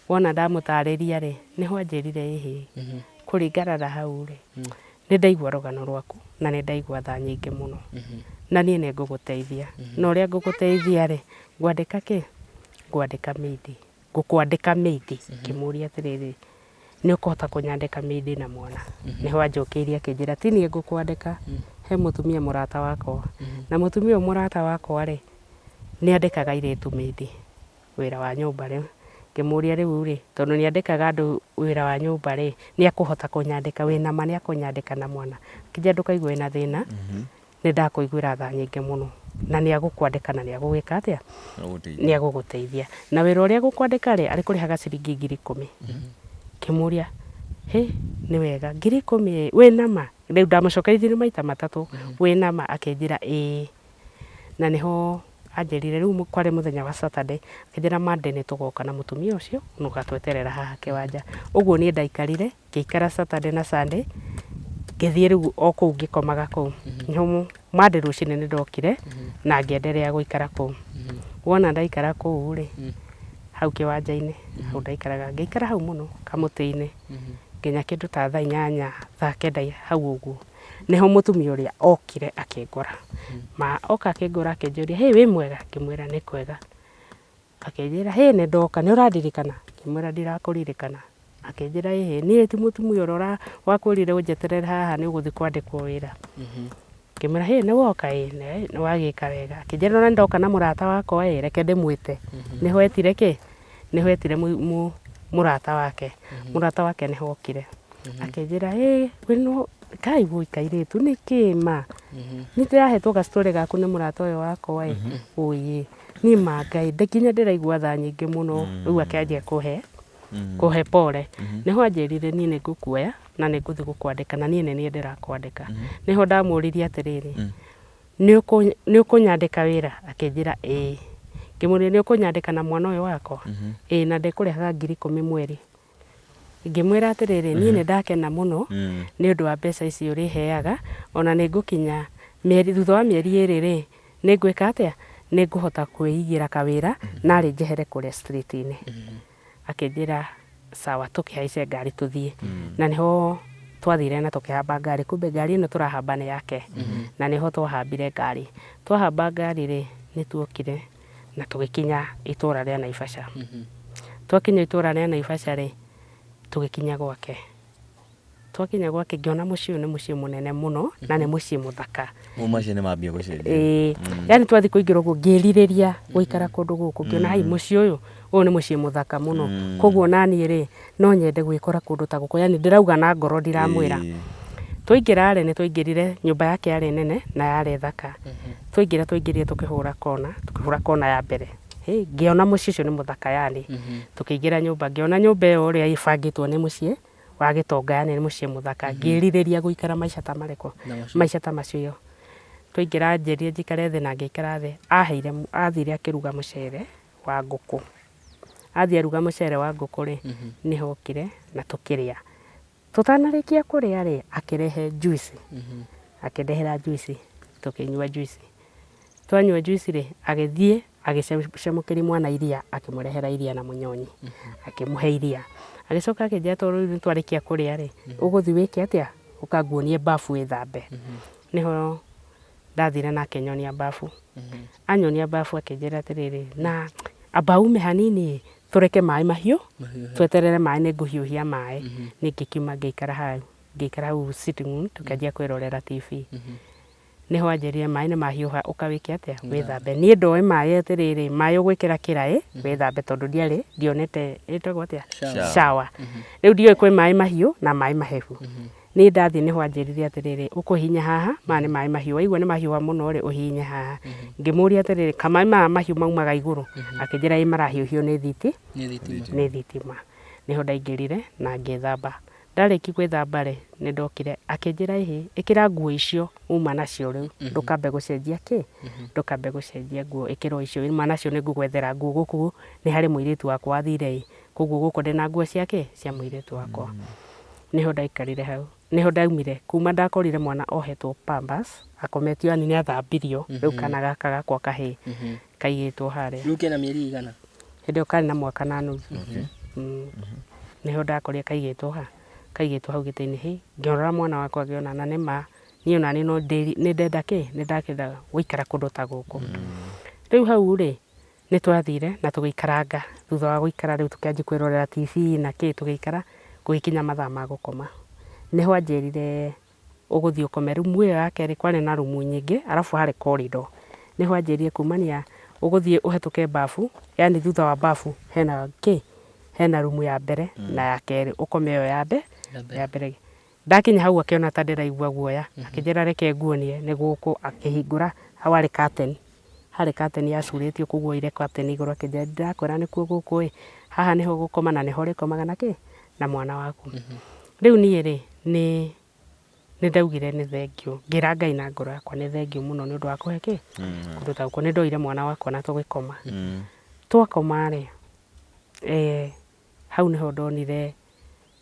Wona ndamũtarĩria rĩ, nĩho anjĩrire ĩhĩ, kũringana na hau rĩ, nĩ ndaigua rũgano rwaku na nĩ ndaigua tha nyingĩ mũno. Na niĩ nĩ ngũgũteithia. Na ũrĩa ngũgũteithia rĩ, ngwandĩka kĩ? Ngwandĩka maid. Ngũkwandĩka maid. Ngĩmũria atĩrĩrĩ, nĩ ũkũhota kũnyandĩka maid na mwana? Nĩho anjokeirie akĩnjĩra ti niĩ ngũkwandĩka, he mũtumia mũrata wakwa. Na mũtumia ũyũ mũrata wakwa rĩ, nĩ andĩkaga airĩtu maid wĩra wa nyũmba rĩu. Ngĩmũria rĩu rĩ, tondũ nĩ andĩkaga andũ wĩra wa nyũmba rĩ, nĩ akũhota kũnyandĩka, wĩna ma nĩ akũnyandĩka na mwana? Akĩnjĩra ndũkaigue wĩna thĩna. Nĩ ndakũiguĩra tha nyingĩ mũno, na nĩ agũkwandĩka na nĩ agũgwĩka atĩa? Nĩ agũgũteithia. Na wĩra ũrĩa agũkwandĩka rĩ, arĩkũrĩhaga ciringi 10,000. Ngĩmũria, hĩ, nĩ wega, 10,000 ĩ, wĩna ma? Rĩu ndamũcokeire maita matatũ, wĩna ma? Akĩnjĩra ĩĩ. Na nĩho anjĩrire, rĩu kwarĩ mũthenya wa Saturday, akĩnjĩra Monday nĩ tũgoka na mũtumia ũcio, na ũgatweterera haha kĩwanja. Ũguo niĩ ndaikarire. Ngĩikara Saturday na Sunday, ngĩthiĩ rĩu o kũu ngĩkomaga kũu. Nĩho Monday rũcinĩ nĩ ndokire na ngĩenderea gũikara kũu. Wona ndaikara kũu rĩ, hau kĩwanja-inĩ, hau ndaikaraga, ngĩikara hau mũno kamũtĩ-inĩ nginya kĩndũ ta thaa inyanya, thaa kenda hau ũguo, nĩho mũtumia ũrĩa okire akĩngora. Ma oka akĩngora akĩnjũria, hĩ wĩ mwega? Ngĩmwĩra nĩ kwega. Akĩnjĩra, hĩ nĩ ndoka, nĩ ũrandirikana? Ngĩmwĩra ndirakũririkana. Akĩnjĩra ĩhĩ, niĩ ti mũtumia ũrĩa wakwĩrire ũnjeterere haha nĩ ũgũthiĩ kwandĩkwo wĩra. Ngĩmwĩra hĩ nĩ woka? Ĩĩ nĩ wagĩka wega. Akĩnjĩra nĩ ndoka na mũrata wakwa ĩ, reke ndĩmwĩte. Nĩho etire kĩ? Nĩho etire mũrata wake. Mũrata wake nĩho okire. Akĩnjĩra ĩ we no kai woi kairĩtu nĩkĩ ma? Nĩ ndĩrahetwo ga story gaku nĩ mũrata ũyũ wakwa ĩ, ũi ĩ, niĩ ma Ngai nginya ndĩraigua tha nyingĩ mũno. Rĩu akĩanjia kũhe kũhe pole. Nĩho anjĩrire niĩ nĩ ngũkuoya na nĩ ngũthiĩ gũkwandĩka na niĩ nĩ niĩ ndĩrakwandĩka. Nĩho ndamũririe atĩrĩrĩ, nĩ ũkũnyandĩka wĩra? Akĩnjĩra ĩĩ. Ngĩmũria nĩ ũkũnyandĩka na mwana ũyũ wakwa? Ĩĩ na ndĩkũrĩhaga 10,000 mweri. Ngĩmwĩra atĩrĩrĩ, niĩ nĩ ndakena mũno nĩ ũndũ wa mbeca ici ũrĩheaga, ona nĩ ngũkinya mĩeri, thutha wa mĩeri ĩrĩ rĩ, nĩ ngwĩka atĩa? Nĩ ngũhota kwĩigĩra kawĩra narĩ njehere kũrĩa street -inĩ. Akĩnjĩra sawa tũkĩhaice ngari tũthiĩ. Na nĩho twathire na tũkĩhamba ngari, kumbe ngari ĩno tũrahamba nĩ yake. Na nĩho twahambire ngari. Twahamba ngari rĩ, nĩ tuokire na tũgĩkinya itũra rĩa Naivasha. Twakinya itũra rĩa Naivasha rĩ, tũgĩkinya gwake. Twakinya gwake ngĩona mũciĩ ũyũ nĩ mũciĩ mũnene mũno na nĩ mũciĩ mũthaka.
Mau macio nĩ mambia gũcenjia.
Ĩĩ, yani twathiĩ kũingĩra ũguo ngĩrirĩria gũikara kũndũ gũkũ ngĩona hai mũciĩ ũyũ, ũyũ nĩ mũciĩ mũthaka mũno. Koguo naniĩ rĩ, no nyende gwĩkora kũndũ ta gũkũ, yani ndĩrauga na ngoro ndiramwĩra. Twaingĩra rĩ, nĩ twaingĩrire, nyũmba yake yarĩ nene na yarĩ thaka. Twaingĩra twaingĩrire tũkĩhũra kona, tũkĩhũra kona ya mbere. Hĩ, ngĩona mũciĩ ũcio nĩ mũthaka yani. Tũkĩingĩra nyũmba, ngĩona nyũmba ĩyo ũrĩa ĩbangĩtwo nĩ mũciĩ wa gĩtonga yani nĩ mũciĩ mũthaka. Ngĩrirĩria gũikara maica ta marĩkũ? Maica ta macio. Twaingĩra anjĩrire njikare thĩ na ngĩikara thĩ. Aheire, athire akĩruga mũcere wa ngũkũ. Athiĩ aruga mũcere wa ngũkũ rĩ, nĩho okire na tũkĩrĩa. Tũtanarĩkia kũrĩa rĩ, akĩrehe juice, akĩndehera juice. Tũkĩnyua juice. Twanyua juice rĩ, agĩthiĩ agĩcamũkĩria mwana iria, akĩmũrehera iria na mũnyonyi, akĩmũhe iria. Agĩcoka akĩnjĩra tondũ rĩu nĩ twarĩkia kũrĩa rĩ, ũgũthiĩ wĩke atĩa? Ũka nguonie bafu wĩthambe. Nĩho ndathire na akĩnyonia bafu. Anyonia bafu akĩnjĩra atĩrĩrĩ, na amba ume hanini tũreke maĩ mahiũ, tweterere maĩ nĩ ngũhiũhia maĩ. Niĩ ngĩkiuma ngĩikara hau, ngĩikara hau sitting room tũkĩanjia kwĩrorera TV. Nĩho anjĩrire maĩ nĩ mahiũha ũka wĩke atĩa? Wĩthambe. Niĩ ndoĩ maĩ atĩrĩrĩ, maĩ ũgwĩkĩra kĩraĩ wĩthambe tondũ ndiarĩ ndionete ĩtagwo atĩa? Shower. Rĩu ndioĩ kwĩ maĩ mahiũ na maĩ mahehu. Niĩ ndathiĩ nĩho anjĩrire atĩrĩrĩ, ũkũhihinya haha, maya nĩ maĩ mahiũ, waigua nĩ mahiũha mũno rĩ, ũhihinye haha. Ngĩmũria atĩrĩrĩ, kamaĩ maya mahiũ maumaga igũrũ? Akĩnjĩra ĩ marahiũhio nĩ thiti, nĩ thitima. Nĩho ndaingĩrire na ngĩthamba. Ndarĩkia gwĩthamba rĩ, nĩ ndokire akĩnjĩra ĩhĩ, ĩkĩra nguo icio uma nacio rĩu, ndũkambe gũcenjia kĩ, ndũkambe gũcenjia nguo, ĩkĩra o icio uma nacio nĩ ngũgwethera nguo gũkũ nĩ harĩ mũirĩtu wakwa wathire ĩ, koguo gũkũ ndĩna nguo cia kĩ, cia mũirĩtu wakwa. Nĩho ndaikarire hau, nĩho ndaumire, kuma ndakorire mwana ohetwo pampers, akometio yani nĩ athambirio, rĩu kana gaka gakwa kahĩĩ kaigĩtwo harĩa.
Rĩu kena mĩeri ĩigana?
Hĩndĩ ĩyo karĩ na mwaka na nuthu. Nĩho ndakorire kaigĩtwo ha? Kaigĩtwo hau gĩtĩ-inĩ. Hĩ, ngĩrora mwana wakwa ngĩona na nĩ ma niĩ ona niĩ no nĩ ndenda kĩ? Nĩ ndakĩenda gũikara kũndũ ta gũkũ. Rĩu hau rĩ, nĩ twathire na tũgĩikaranga. Thutha wa gũikara rĩu tũkĩanjia kwĩrorera TV na kĩ, tũgĩikara gũgĩkinya mathaa ma gũkoma. Nĩho anjĩrire ũgũthiĩ ũkome. Rumu ĩyo ya kerĩ kwarĩ na rumu nyingĩ arabu harĩ corridor. Nĩho anjĩrire kumania ũgũthiĩ ũhetũke bafu, yaani thutha wa bafu hena kĩ? Hena rumu ya mbere na ya kerĩ, ũkome ĩyo ya mbere. Ndakinya hau akĩona ta ndĩraigua guoya, akĩnjĩra reke nguonie nĩ gũkũ, akĩhingũra hau harĩ curtain, harĩ curtain yacurĩtio koguo oire curtain igũrũ akĩnjĩra ndĩrakwĩra nĩkuo gũkũ ĩ, haha nĩho ũgũkoma na nĩho ũrĩkomaga na kĩ? Na mwana waku. Rĩu niĩ rĩ, nĩ nĩ ndaugire nĩ thengiũ, ngĩra Ngai na ngoro yakwa nĩ thengiũ mũno nĩ ũndũ wa kũhe kĩ? Kũndũ ta gũkũ. Nĩ ndoire mwana wakwa na tũgĩkoma. Twakoma rĩ, hau nĩho ndonire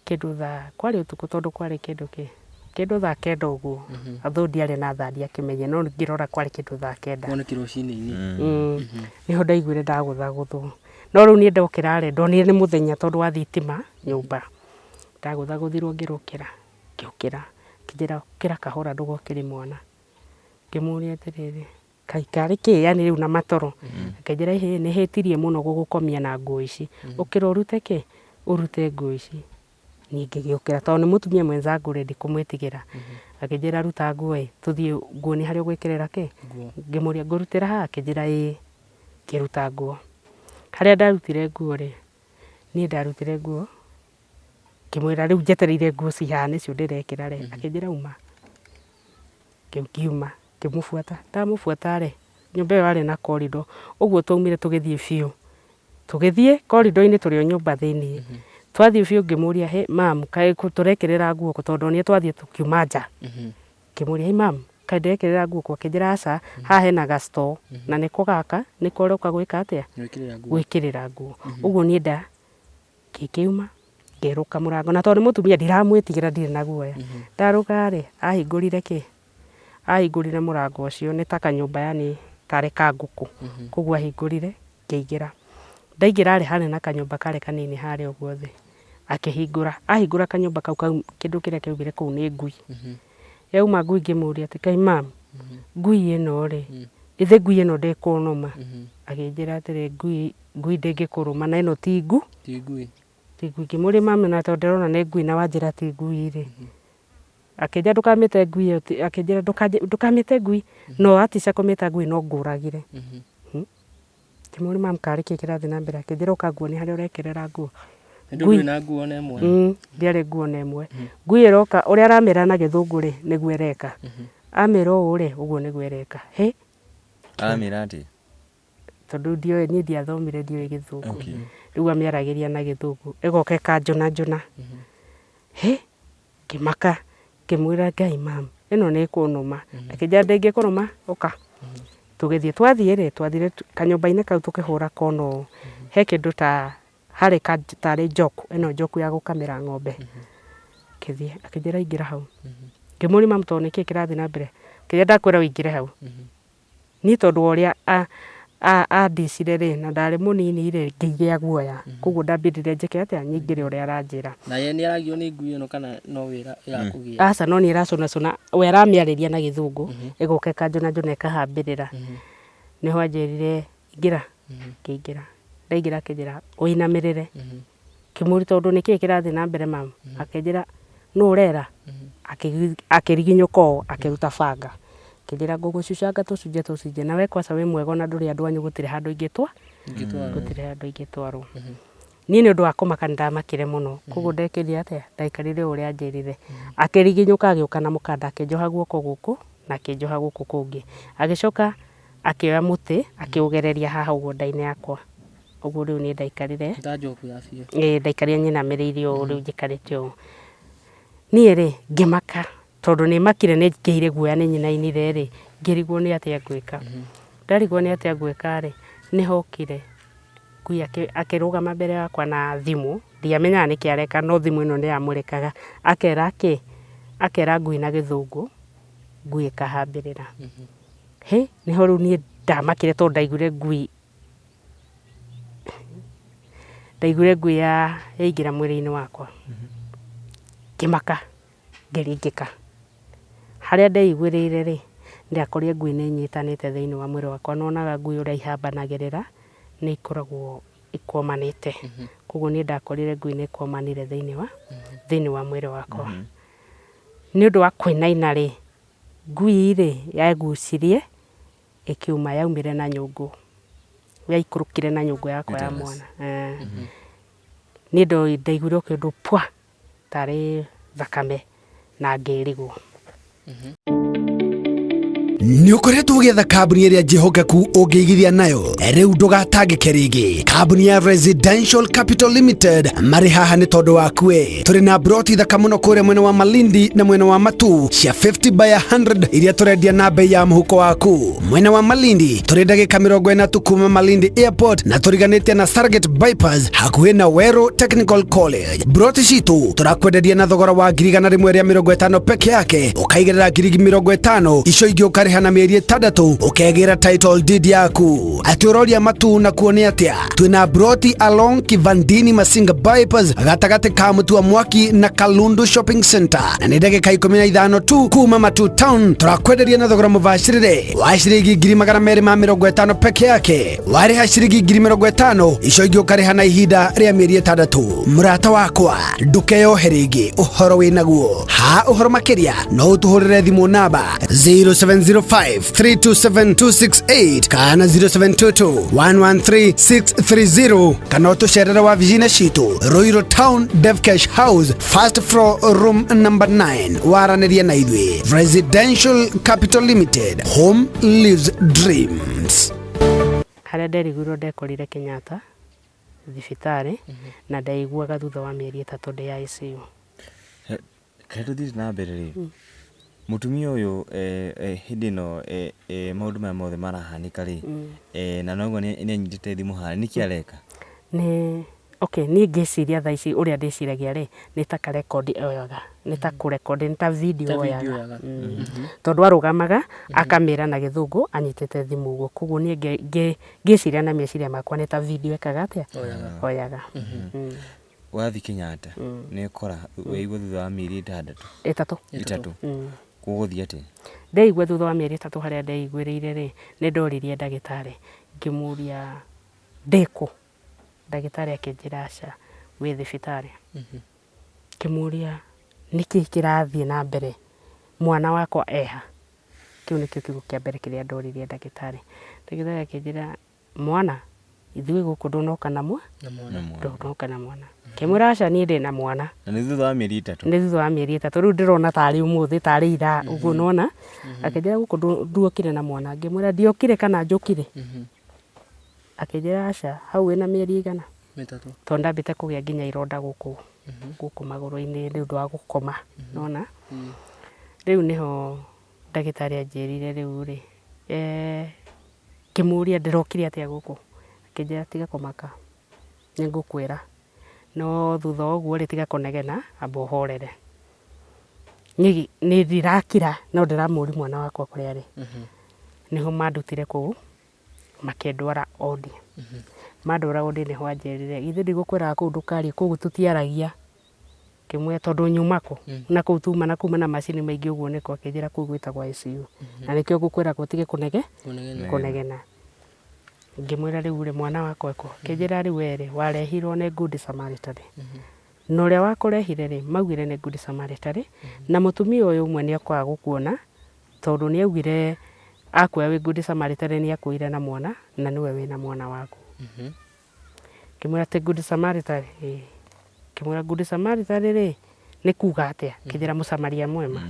kĩndũ thaa, kwarĩ ũtukũ tondũ kwarĩ kĩndũ kĩ, kĩndũ thaa kenda ũguo, although ndiarĩ na thaa ndiakĩmenyire, no ngĩrora kwarĩ kĩndũ thaa kenda.
Kũo nĩ kĩrocinĩ-inĩ.
Nĩho ndaiguire ndagũthagũthwo. No rĩu niĩ ndokĩra rĩ, ndonire nĩ mũthenya tondũ wa thitima nyũmba. Ndagũthagũthirwo ngĩrũkĩra, ngĩũkĩra, akĩnjĩra ũkĩra kahora ndũgokĩrie mwana. Ngĩmũria atĩrĩrĩ, kaĩ karĩ kĩ yani rĩu na matoro. Akĩnjĩra ĩhĩ nĩ hĩtirie mũno gũgũkomia na nguo ici, ũkĩra ũrute kĩ, ũrute nguo ici. Niĩ ngĩgĩũkĩra tondũ nĩ mũtumia mwenzangu rĩ ndikũmwĩtigĩra. Akĩnjĩra ruta nguo ĩ, tũthiĩ nguonie harĩa ũgwĩkĩrĩra kĩ, ngĩmũria ngũrutĩra haha, akĩnjĩra ĩĩ, ngĩruta nguo. Harĩa ndarutire nguo rĩ, niĩ ndarutire nguo ngĩmwĩra rĩu njetereire nguo ci haha nĩcio ndĩrekĩra rĩ, akĩnjĩra uma. Ngiuma ngĩmũbuata, ndamũbuata rĩ, nyũmba ĩyo yarĩ na corridor, ũguo twaumire tũgĩthiĩ biũ, tũgĩthiĩ corridor -inĩ tũrĩ o nyũmba thĩiniĩ, twathiĩ biũ ngĩmũria hĩ mum kaĩ tũrekĩrĩra nguo kũ tondũ ndonire twathiĩ tũkiuma nja. Ngĩmũria hĩ mum kaĩ ndĩrekĩrĩra nguo kũ, akĩnjĩra aca, haha hena ga store na nĩko gaka, nĩko ũroka gwĩka atĩa, gwĩkĩrĩra nguo. Ũguo niĩ nda Ngĩkiuma, ngĩrũka mũrango, na tondũ nĩ mũtumia ndiramwĩtigĩra ndirĩ na guoya. Ndarũka rĩ, ahingũrire kĩ? Ahingũrire mũrango ũcio, nĩ ta kanyũmba yaani tarĩ ka ngũkũ. Koguo ahingũrire, ngĩingĩra. Ndaingĩra rĩ, harĩ na kanyũmba karĩ kanini harĩa ũguo thĩ, akĩhingũra. Ahingũra kanyũmba kau kĩndũ kĩrĩa kĩaumire kũu nĩ ngui. Yauma ngui ngĩmũria atĩ kaĩ mum, ngui ĩno rĩ, githĩ ngui ĩno ndĩkũnũma? Akĩnjĩra atĩrĩ, ngui ngui ndĩngĩkũrũma na ĩno ti ngu
Ti ngui.
Ti ngui. Ngĩmũria mami na tondũ ndĩrona nĩ ngui na wanjĩra ti ngui rĩ. Akĩnjĩra ndũkamĩte ngui ĩyo, akĩnjĩra ndũkamĩte ngui, no watica kũmĩta ngui no ngũragire. Ngĩmũria mami karĩ kĩ kĩrathiĩ na mbere, akĩnjĩra ũka nguonie harĩa ũrekĩrĩra nguo.
Hĩndĩ ĩyo ndũrĩ na nguo ona ĩmwe?
Ndiarĩ nguo ona ĩmwe. Ngui ĩroka, ũrĩa aramĩra na gĩthũngũ rĩ, nĩguo ĩreka. Amĩra ũũ rĩ, ũguo nĩguo ĩreka. Hĩ!
Aramĩra atĩa?
Tondũ ndioĩ, niĩ ndiathomire ndioĩ gĩthũngũ. Rĩu amĩaragĩria na gĩthũngũ, ĩgoka ĩkanjũna njũna. Hĩ! Ngĩmaka, ngĩmwĩra Ngai mum, ĩno nĩ ĩkũnũma. Akĩnjĩra ndĩngĩkũrũma, ũka. Tũgĩthiĩ, twathiĩ rĩ, twathire kanyũmba-inĩ kau tũkĩhũra kona ũũ, he kĩndũ ta, harĩ tarĩ njoku, ĩno njoku ya gũkamĩra ng'ombe. Ngĩthiĩ, akĩnjĩra ingĩra hau. Ngĩmũria mum tondũ nĩkĩ kĩrathiĩ na mbere, Kĩrĩa ndakwĩra ũingĩre hau. Niĩ tondũ wa ũrĩa andicire rĩ, na ndarĩ mũnini rĩ, ngĩgĩa guoya. Koguo ndambindire njĩke atĩa, nyingĩre ũrĩa aranjĩra.
Na ye nĩ aragio nĩ ngui ĩno kana no wĩra ĩrakũgia?
Aca, no nĩ ĩracũnacũna, we aramĩarĩria na Gĩthũngũ, ĩgoka ĩkanjũnajũna ĩkahambĩrĩra. Nĩho anjĩrire ingĩra, ngĩingĩra. Ndaingĩra akĩnjĩra ũinamĩrĩre. Ngĩmũria tondũ nĩkĩĩ kĩrathiĩ na mbere ma'am? Akĩnjĩra nũ ũrera? Akĩriginyũka ũũ akĩruta banga. Akĩnjĩra ngũgũcucanga tũcunjĩ tũcunjĩ na we kwaca wĩ mwega ona ndũrĩ andũ anyu gũtirĩ handũ ingĩtwa gũtirĩ handũ ingĩtwarwo. Niĩ nĩ ũndũ wa kũmaka nĩ ndamakire mũno koguo ndekire atĩa ndaikarire o ũrĩa anjĩrire. Akĩriginyũka agĩũka na mũkanda akĩnjoha guoko gũkũ na akĩnjoha gũkũ kũngĩ. Agĩcoka akĩoya mũtĩ akĩũgereria haha ũguo nda-inĩ yakwa. Ũguo rĩu niĩ ndaikarire.
Ta njoku ya biũ.
Ĩĩ ndaikarire nyinamĩrĩire ũũ rĩu njikarĩte ũũ. Niĩ rĩ, ngĩmaka tondũ nĩ makire nĩ ngĩire guoya nĩ nyinainire rĩ, ngĩrigwo nĩ atĩa ngwĩka. Ndarigwo nĩ atĩa ngwĩka rĩ, nĩ hokire ngui akĩrũgama mbere yakwa na thimũ, ndiamenyaga nĩkĩ areka no thimũ ĩno nĩ yamũrĩkaga. Akera kĩ, akera ngui na Gĩthũngũ, ngui ĩkahambĩrĩra. Hĩ, nĩho rĩu niĩ ndamakire tondũ ndaiguire ngui Ndaiguire ngui yaingĩra mwĩrĩ-inĩ wakwa, ngĩmaka, ngĩringĩka. Harĩa ndeiguĩrĩire rĩ, ndakorire ngui nĩ ĩnyitanĩte thĩiniĩ wa mwĩrĩ wakwa. Nĩ wonaga ngui ũrĩa ihambanagĩrĩra, nĩ ikoragwo ikũmanĩte. Koguo niĩ ndakorire ngui nĩ ĩkũmanire thĩiniĩ wa mwĩrĩ wakwa. Nĩ ũndũ wa kũinaina rĩ, ngui rĩ, yegucirie ĩkĩuma yaumire na nyũngũ, yaikũrũkire na nyũngũ yakwa ya mwana. Niĩ ndaiguire o kĩndũ pwa tarĩ thakame na ngĩrigwo.
Nĩ ũkoretwo ũgĩetha kambuni ĩrĩa njĩhokeku ũngĩigithia nayo? Rĩu ndũgatangĩke rĩngĩ. Kambuni ya Residential Capital Limited marĩ haha nĩ tondũ waku we. Tũrĩ na broti thaka mũno kũrĩa mwena wa Malindi na mwena wa Matu cia 50 by 100 iria tũrendia na bei ya mũhuko waku. Mwena wa Malindi tũrĩ ndagĩka 40 tu kuma Malindi Airport na tũriganĩtie na Stargate Bypass hakuhĩ na Weru Technical College. Broti citũ tũrakwenderia na thogora wa 150,000 peke yake, ũkaigĩrĩra 50,000, icio ingĩ ũkarĩha na mĩeri 6 ũkegĩra title deed yaku. Atĩ ũroria Matu na kuo nĩ atĩa? Twĩna broti along Kivandini Masinga Bypass gatagatĩ ka Mũtua Mwaki na Kalundu Shopping Center na nĩ ndagĩka 15 tu kuma Matu Town. Tũrakwenderia na thogora mũbacĩrĩre wa ciringi 250,000 peke yake. Warĩha ciringi 50,000, icio ingĩ ũkarĩha na ihinda rĩa mĩeri 6. Mũrata wakwa, ndũkeyohe rĩngĩ, ũhoro wĩ naguo. Ha ũhoro makĩria no ũtũhũrĩre thimũ namba 0705 327 268 kana 0722 113 630 kana ũtũcerere wabici-inĩ citũ Ruiru Town, Devcash House, first floor, room number 9. Waranĩrie na ithuĩ. Residential Capital Limited, home lives dreams.
Harĩa nderigirwo ndekorire Kenyatta thibitarĩ na ndeiguaga thutha wa mĩeri 3 ndĩ ICU.
Reke tũthiĩ na mbere rĩ, mũtumia ũyũ hĩndĩ ĩno maũndũ maya mothe marahanĩka rĩ, na noguo nĩ anyitĩte thimũ haha, nĩkĩ areka?
Nĩ okay, niĩ ngĩciria thaa ici ũrĩa ndĩciragia rĩ, nĩ ta ka record oyaga, nĩ ta kũ record, nĩ ta video oyaga. Tondũ arũgamaga akamĩra na Gĩthũngũ anyitĩte thimũ ũguo, koguo niĩ ngĩciria na meciria makwa nĩ ta video ekaga atĩa? Oyaga.
Wathiĩ Kenyatta nĩ ũkora waigua thutha wa mĩeri 6.
3.
3. Gũgũthiĩ atĩa?
Ndeigua thutha wa mĩeri 3 harĩa ndeiguĩrĩire rĩ, nĩ ndoririe ndagĩtarĩ ngĩmũria ndĩkũ? Ndagĩtarĩ akĩnjĩra aca, wĩ thibitarĩ. Ngĩmũria nĩkĩ kĩrathiĩ na mbere, mwana wakwa eha? Kĩu nĩkĩo kiugo kĩa mbere kĩrĩa ndoririe ndagĩtarĩ. Ndagĩtarĩ akĩnjĩra mwana, ithuĩ gũkũ ndũnoka na ndũnoka na mwana. Ngĩmwĩra aca, niĩ ndĩna mwana.
Na nĩ thutha wa mĩeri 3?
Nĩ thutha wa mĩeri 3. Rĩu ndĩrona tarĩ ũmũthĩ, tarĩ ira ũguo nĩwona. Akĩnjĩra gũkũ nduokire na mwana. Ngĩmwĩra ndiokire kana njũkire? Akĩnjĩra aca, hau wĩna mĩeri ĩigana?
3.
Tondũ ndambĩte kũgĩa nginya ironda gũkũ magũrũ-inĩ nĩ ũndũ wa gũkoma, nĩwona. Rĩu nĩho ndagĩtarĩ anjĩrire rĩu rĩ, ngĩmũria ndĩrokire atĩa gũkũ? Akĩnjĩra tiga kũmaka, nĩ ngũkwĩra. No thutha wa ũguo rĩ, tiga kũnegena, amba ũhorere. Niĩ nĩ ndirakira no ndĩramũria mwana wakwa kũrĩa arĩ. Nĩho mandutire kũu makĩndwara wodi. Mandwara wodi nĩho anjĩrire githĩ ndigũkwĩraga kũu ndũkarie kũu tũtiaragia. Ngĩmwĩra tondũ nyuma kũ? Na kũu tuma na kuma na macini maingĩ ũguo nĩkũ? Akĩnjĩra kũu gwĩtagwo ICU. Na nĩkĩo ngũkwĩraga ũtige kũnege kũnegena. Ngĩmwĩra rĩu rĩ mwana wakwa ekũ? Akĩnjĩra rĩu we rĩ warehirwo nĩ Good Samaritan. Na ũrĩa wakũrehire rĩ maugire nĩ Good Samaritan na mũtumia ũyũ ũmwe nĩ okaga gũkuona tondũ nĩ augire akuoya wĩ Good Samaritan nĩ akuoire na mwana na nĩwe wĩna mwana waku. Ngĩmwĩra atĩ Good Samaritan? Ĩĩ. Ngĩmwĩra Good Samaritan rĩ nĩ kuga atĩa? Akĩnjĩra mũsamaria mwema.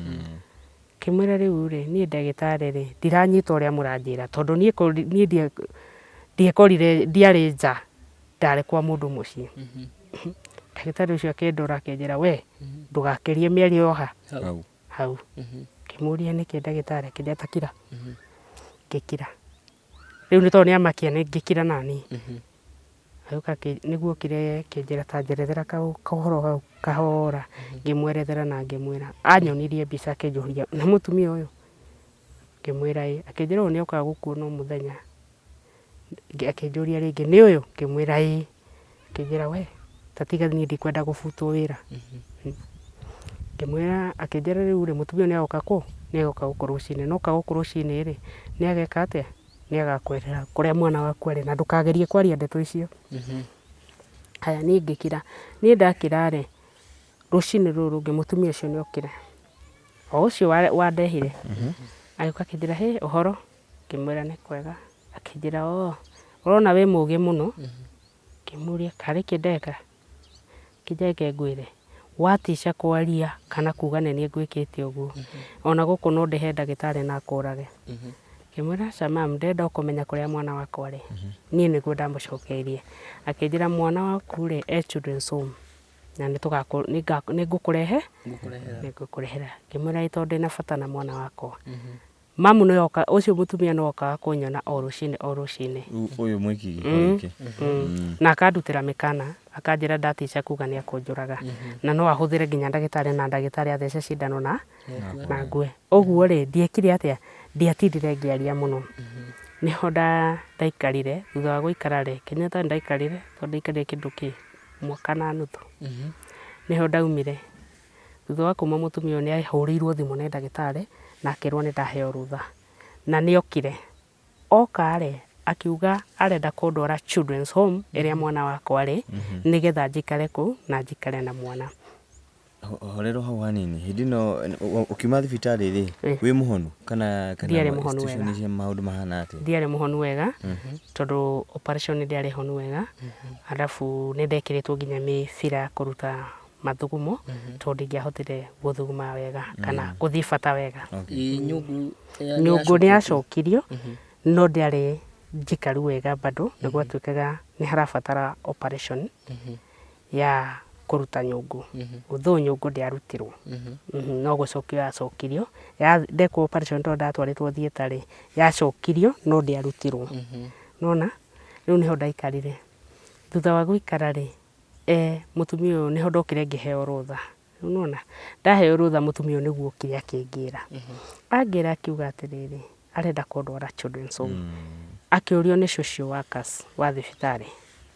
Ngĩmwĩra rĩu rĩ niĩ ndagĩtarĩ rĩ ndiranyita ũrĩa mũranjĩra tondũ niĩ ndiekorire ndiarĩ nja ndarĩ kwa mũndũ mũciĩ. Ndagĩtarĩ ũcio akĩndora akĩnjĩra we ndũgakĩrie mĩario yo ha?
Hau.
Hau. Ngĩmũria nĩkĩ ndagĩtarĩ akĩnjĩra ta kira. Ngĩkira. Rĩu nĩ tondũ nĩ amakia nĩ ngĩkira naniĩ. Agĩũka nĩguo okire akĩnjĩra ta njerethera kaũhoro hau kahora. Ngĩmwerethera na ngĩmwĩra. Anyonirie mbica akĩnjũria nĩ mũtumia ũyũ? Ngĩmwĩra ĩĩ. Akĩnjĩra ũyũ nĩ okaga gũkuona o mũthenya. Akĩnjũria rĩngĩ nĩ ũyũ? Ngĩmwĩra ĩĩ. Akĩnjĩra we ta tiga niĩ ndikwenda gũbutwo wĩra. Ngĩmwĩra, akĩnjĩra rĩu rĩ mũtumia ũyũ nĩ agoka kũ? Nĩ agoka gũkũ rũcinĩ, na oka gũkũ rũcinĩ rĩ, nĩ ageka atĩa? Nĩ agakwĩra kũrĩa mwana waku arĩ na ndũkagerie kwaria ndeto icio. Haya niĩ ngĩkira, niĩ ndakira rĩ, rũcinĩ rũrũ rũngĩ mũtumia ũcio nĩ okire, o ũcio wandehire, agĩũka akĩnjĩra hĩ ũhoro? Ngĩmwĩra nĩ kwega, akĩnjĩra oo, ũrona wĩ mũgĩ mũno? Ngĩmũria karĩ kĩ ndeka? Akĩnjĩra reke ngwĩre, watica kwaria kana kuga nĩ niĩ ngwĩkĩte ũguo, ona gũkũ no ndĩhe ndagĩtarĩ na akũrage. Ngĩmwĩra aca ma'am, ndĩrenda o kũmenya kũrĩa mwana wakwa arĩ. Niĩ nĩguo ndamũcokeirie. Akĩnjĩra mwana waku rĩ, e children's home na nĩ ngũkũrehe, nĩngũkũrehera. Ngĩmwĩra ĩĩ tondũ ndĩna bata na mwana wakwa. Mamu nĩ oka, ũcio mũtumia nĩ okaga kũnyona o rũcinĩ o rũcinĩ.
Rĩu ũyũ mwĩki gĩko gĩkĩ.
Na akandutĩra mĩkana, akanjĩra ndatica kuga nĩ akũnjũraga. Na no ahũthĩre nginya ndagĩtarĩ na ndagĩtarĩ athece cindano na na ngue. Ũguo rĩ, ndiekire atĩa, ndiatindire ngĩaria mũno. Nĩho ndaikarire, thutha wa gũikara rĩ, Kenyatta nĩ ndaikarire, tondũ ndaikarire kĩndũ kĩ mwaka na nuthu. Nĩho ndaumire. Thutha wa kuma mũtumia ũyũ nĩ ahũrĩirwo thimũ nĩ ndagĩtarĩ na akĩrwo nĩ ndaheo rũtha. Na nĩ okire. Oka rĩ, akiuga arenda kũndwara children's home ĩrĩa mwana wakwa arĩ, nĩgetha njikare kũu na njikare na mwana.
Horera hau hanini, hĩndĩ ĩno ũkiuma thibitarĩ rĩ, wĩ mũhonu kana kana
Ndiarĩ mũhonu
situation
wega.
cia maũndũ mahana atĩa?
Ndiarĩ mũhonu wega, tondũ operation ndĩarĩ honu wega, arabu nĩ ndekĩrĩtwo nginya mĩbira ya kũruta mathugumo tondũ ndingĩahotire gũthuguma wega kana gũthiĩ bata wega.
Ĩ nyũngũ ya-
Nyũngũ nĩ
nĩyacoketio?
yacokirio no ndĩarĩ njikaru wega bado nĩ gwatuĩkaga nĩ harabatara operation ya kũruta nyũngũ. Although nyũngũ ndĩarutirwo no gũcokio yacokirio. Ndekwo operation tondũ ndatwarĩtwo theatre rĩ, yacokirio no ndĩarutirwo. Nĩwona? Rĩu nĩho ndaikarire. Thutha wa gũikara rĩ, Mũtumia ũyũ nĩho ndokire ngĩheo rũtha, rĩu nĩwona, ndaheo rũtha mũtumia ũyũ nĩguo okire akĩngĩra. Angĩra akiuga atĩrĩrĩ, arenda kũndwara children's home. Akĩũrio nĩ social workers wa thibitarĩ,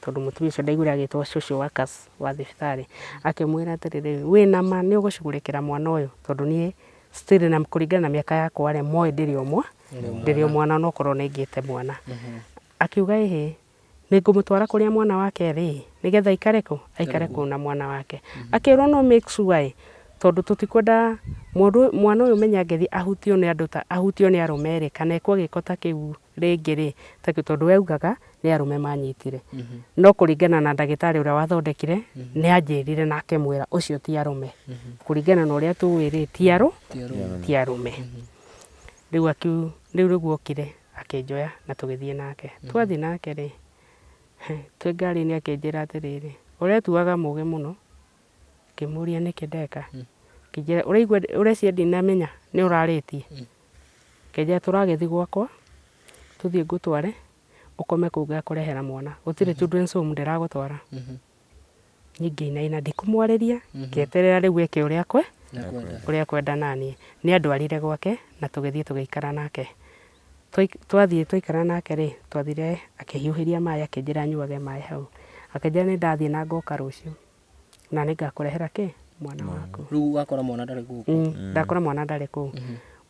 tondũ mũtumia ũcio ndaiguire agĩtwo social workers wa thibitarĩ, akĩmwĩra atĩrĩrĩ, wĩna ma nĩ ũgũcugurĩkĩra mwana ũyũ tondũ niĩ still na kũringana na mĩaka yakwa rĩ, moĩ ndĩrĩ o ndĩrĩ o mwana onokorwo nĩ ngĩte mwana. Akiuga ĩhĩ, Nĩngũmũtwara kũrĩa mwana wake arĩ, nĩgetha aikare kũ? Aikare kũu na mwana wake. Akĩrwo no make sure ĩ, tondũ tũtikwenda mũndũ mwana ũyũ ũmenye angĩthiĩ ahutio nĩ andũ ta ahutio nĩ arũme rĩ, kana ekwo gĩko ta kĩu rĩngĩ rĩ, tondũ we augaga nĩ arũme manyitire. No kũringana na ndagĩtarĩ ũrĩa wathondekire, nĩ anjĩrire na akĩmwĩra ũcio ti arũme. Kũringana na ũrĩa tũĩ rĩ, ti arũme. Rĩu rĩu nĩguo okire. Akĩnjoya na tũgĩthiĩ nake. Twathiĩ nake rĩ, twĩ ngari-inĩ akĩnjĩra atĩrĩrĩ, ũretuaga mũgĩ mũno. Ngĩmũria nĩkĩ ndeka. Akĩnjĩra ũraigua ũreciria ndinamenya nĩ ũrarĩtie? Akĩnjĩra tũragĩthiĩ gwakwa, tũthiĩ ngũtware, ũkome kũu ngakũrehera mwana. Gũtirĩ children's home ndĩragũtwara. Niĩ ngĩinaina ndikũmwarĩria, ngĩeterera rĩu eke ũrĩa Ũrĩa kwenda naniĩ. Nĩ andwarire gwake na tũgĩthiĩ tũgĩikara nake. Twathiĩ twaikara nake rĩ, twathire akĩhiũhĩria maĩ akĩnjĩra nyuage maĩ hau. Akĩnjĩra nĩ ndathiĩ na ngoka rũciũ na nĩ ngakũrehera kĩ? Mwana waku.
Rĩu wakora mwana ndarĩ gũkũ.
Ndakora mwana ndarĩ kũu.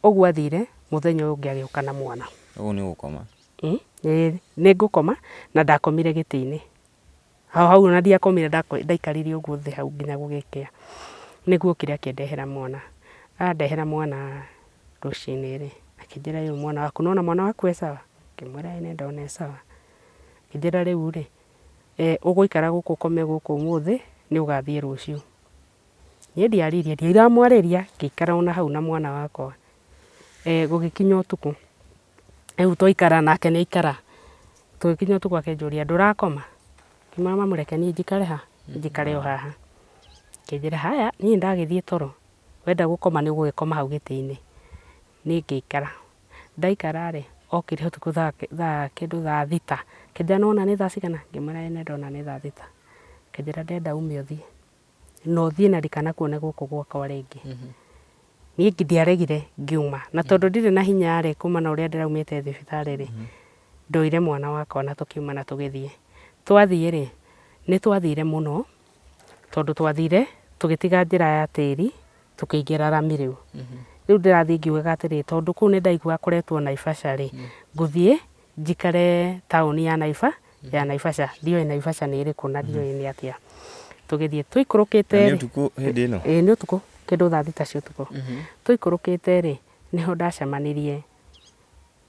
Ũguo athire, mũthenya ũyũ ũngĩ agĩũka na mwana.
Ũguo nĩ ũgũkoma?
Ĩĩ nĩ ngũkoma na ndakomire gĩtĩ-inĩ. Hau hau ona ndiakomire ndaikarire ũguo thĩ hau nginya gũgĩkĩa. Nĩguo okire akĩndehera mwana. Andehera mwana rũcinĩ rĩ, akĩnjĩra rĩu mwana waku, nĩwona mwana waku e sawa? Ngĩmwĩra ĩĩ nĩndona e sawa. Akĩnjĩra rĩu rĩ, ũgũikara gũkũ ũkome gũkũ ũmũthĩ, nĩ ũgathiĩ rũciũ. Niĩ ndiaririe, ndiramwarĩria, ngĩikara ona hau na mwana wakwa. Gũgĩkinya ũtukũ, rĩu twaikara nake nĩ aikara, tũgĩkinya ũtukũ akĩnjũria ndũrakoma? Ngĩmwĩra mamu reke niĩ njikare ha? Njikare o haha. Akĩnjĩra haya niĩ nĩndagĩthiĩ toro, wenda gũkoma nĩ ũgũgĩkoma hau gĩtĩ-inĩ. Niĩ ngĩikara, ndaikara rĩ, okire ũtukũ thaa kĩndũ thaa thita, akĩnjĩra nĩwona nĩ thaa cigana? Ngĩmwĩra ĩĩ nĩndona nĩ thaa thita. Akĩnjĩra ndĩrenda ume ũthiĩ. Na ũthiĩ na ndikanakuone gũkũ gwakwa rĩngĩ. Niĩ ndiaregire ngiuma, na tondũ ndirĩ na hinya rĩ, kuma na ũrĩa ndĩraumĩte thibitarĩ rĩ, ndoire mwana wakwa na tũkiuma na tũgĩthiĩ. Twathiĩ rĩ, nĩ twathire mũno, tondũ twathire tũgĩtiga njĩra ya tĩri, tũkĩingĩra rami rĩu. Rĩu ndĩrathiĩ ngiugaga atĩrĩ, tondũ kũu nĩ ndaiguaga kũretwo Naivasha rĩ, ngũthiĩ njikare taũni ya Naiva, ya Naivasha, ndiũĩ Naivasha nĩ ĩrĩkũ na ndiũĩ nĩ atĩa. Tũgĩthiĩ tũikũrũkĩte
Na nĩ ũtukũ hĩndĩ ĩno?
Ĩĩ nĩ ũtukũ, kĩndũ thaa thita cia ũtukũ. Tũikũrũkĩte rĩ, nĩho ndacemanirie,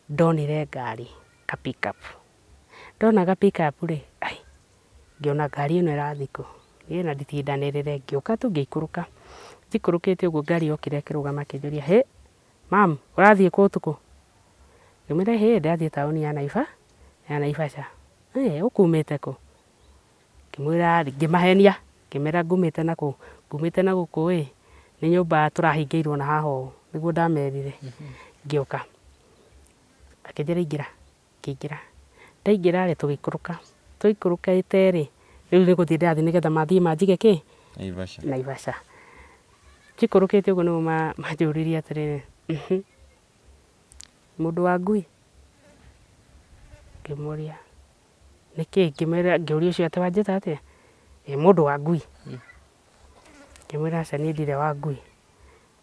ndonire ngari, ka pick up. Ndona ga pick up rĩ, ai, ngĩona ngari ĩno ĩrathiĩ kũ? Niĩ ona nditindanĩrĩre, ngĩũka tu ngĩikũrũka. Njikũrũkĩte ũguo ngari yokire ĩkĩrũgama ĩkĩnjũria, hĩ, Mum, ũrathiĩ kũ ũtukũ? Ngĩmwĩra hĩ, ndĩrathiĩ taũni ya Naiva, ya Naivasha. Ĩ, ũkumĩte kũ? Ngĩmwĩra, ngĩmahenia, ngĩmera ngumĩte na kũ, ngumĩte na gũkũ ĩ, nĩ nyũmba tũrahingĩirwo na haha ũũ, nĩguo ndamerire. Ngĩũka, akĩnjĩra ingĩra. Ngĩingĩra. Ndaingĩra rĩ, tũgĩikũrũka. Tũikũrũkĩte rĩ, rĩu nĩ gũthiĩ ndĩrathiĩ nĩgetha mathiĩ manjige kĩ?
Naivasha.
Naivasha. Njikũrũkĩte ũguo nĩguo manjũririe atĩrĩrĩ, mũndũ wa ngui? Ngĩmoria nĩkĩ? Ngĩmera, ngĩũria ũcio atĩ wanjĩta atĩa? Ĩ mũndũ wa ngui. Ngĩmwĩra aca niĩ ndirĩ wa ngui.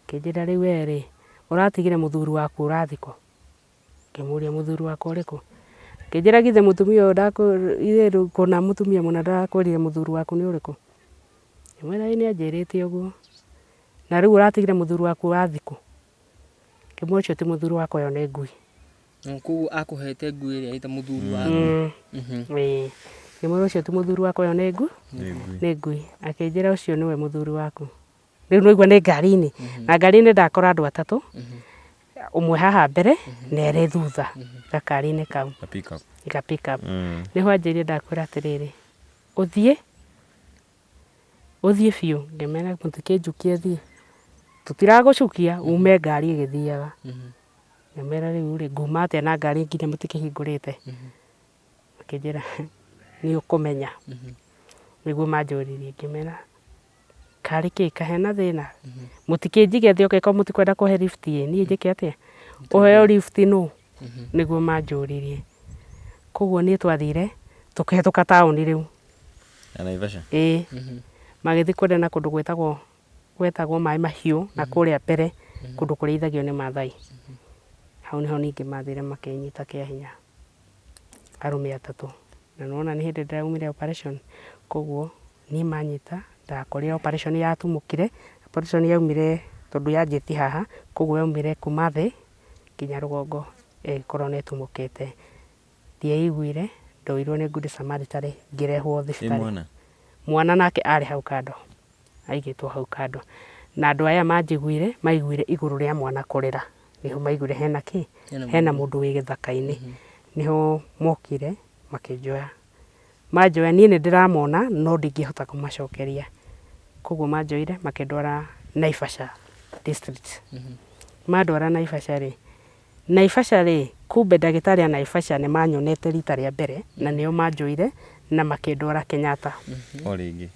Akĩnjĩra rĩu we rĩ, ũratigire mũthuri waku ũrathiĩ kũ? Ngĩmũria mũthuri wakwa ũrĩkũ? Akĩnjĩra githĩ mũtumia ũyũ githĩ kũna mũtumia mũna ndarakwĩrire mũthuri waku nĩ ũrĩkũ? Ngĩmwĩra ĩĩ nĩ anjĩrĩte ũguo. Na rĩu ũratigire mũthuri waku athiĩ kũ? Ngĩmwĩra ũcio ti mũthuri wakwa ĩyo nĩ ngui.
Koguo akũhete ngui ĩrĩa ĩta mũthuri waku.
Ĩĩ. Ngĩmwĩra ũcio ti mũthuri wakwa ĩyo nĩ ngui, nĩ ngui. Akĩnjĩra ũcio nĩwe mũthuri waku. Rĩu nĩwaigua nĩ ngari-inĩ, na ngari-inĩ ndakora andũ atatũ, ũmwe haha mbere na erĩ thutha gakari-inĩ kau,
Ga pick up.
ga pick up. Nĩho anjĩrire ndakwĩra atĩrĩrĩ, ũthiĩ, ũthiĩ biũ, ngĩmera mũtikĩnjukie thiĩ, tũtiragũcukia ume ngari ĩgĩthiaga. Ngĩmera rĩu rĩ, nguma atĩa na ngari nginya mũtikĩhingũrĩte? Makĩnjĩra nĩ ũkũmenya, nĩguo manjũririe, ngĩmera Karĩ kĩ? Kaĩ hena thĩna? Mũtikĩnjige thĩ okorwo mũtikwenda kũhe lift ĩ, niĩ njĩke atĩa? Ũheo lift nũ? Nĩguo manjũririe. Koguo niĩ twathire tũkĩhetũka taũni rĩu.
Ya Naivasha?
Ĩĩ. Magĩthiĩ kwenda na kũndũ gwĩtagwo gwetagwo Maĩ Mahiũ na kũrĩa mbere kũndũ kũrĩithagio nĩ Maathai. Hau nĩho ningĩ mathire makĩnyita kĩa hinya arũme atatũ. Na nĩwona nĩ hĩndĩ ndĩraumire operation koguo Niĩ manyita ndakorire operation yatumũkire, operation yaumire tondũ yanjĩtie haha, koguo yaumire kuma thĩ nginya rũgongo ĩgĩkorwo nĩ ĩtumũkĩte. Ndieiguire, ndoirwo nĩ Good Samaritan ngĩrehwo
Wĩ
thibitarĩ.
mwana?
Mwana nake arĩ hau kando, aigĩtwo hau kando. Na andũ aya manjiguire, maiguire igũrũ rĩa mwana kũrĩra, nĩho maiguire hena kĩ? Hena mũndũ wĩ gĩthaka-inĩ. Nĩho mokire makĩnjoya. Manjoya niĩ nĩ ndĩramona no ndingĩhota kũmacokeria. Koguo manjoire makĩndwara Naivasha district. Mandwara Naivasha rĩ, Naivasha rĩ, kumbe ndagĩtarĩ a Naivasha nĩ manyonete rita rĩa mbere na nĩo manjoire Na makĩndwara Kenyatta.
O rĩngĩ.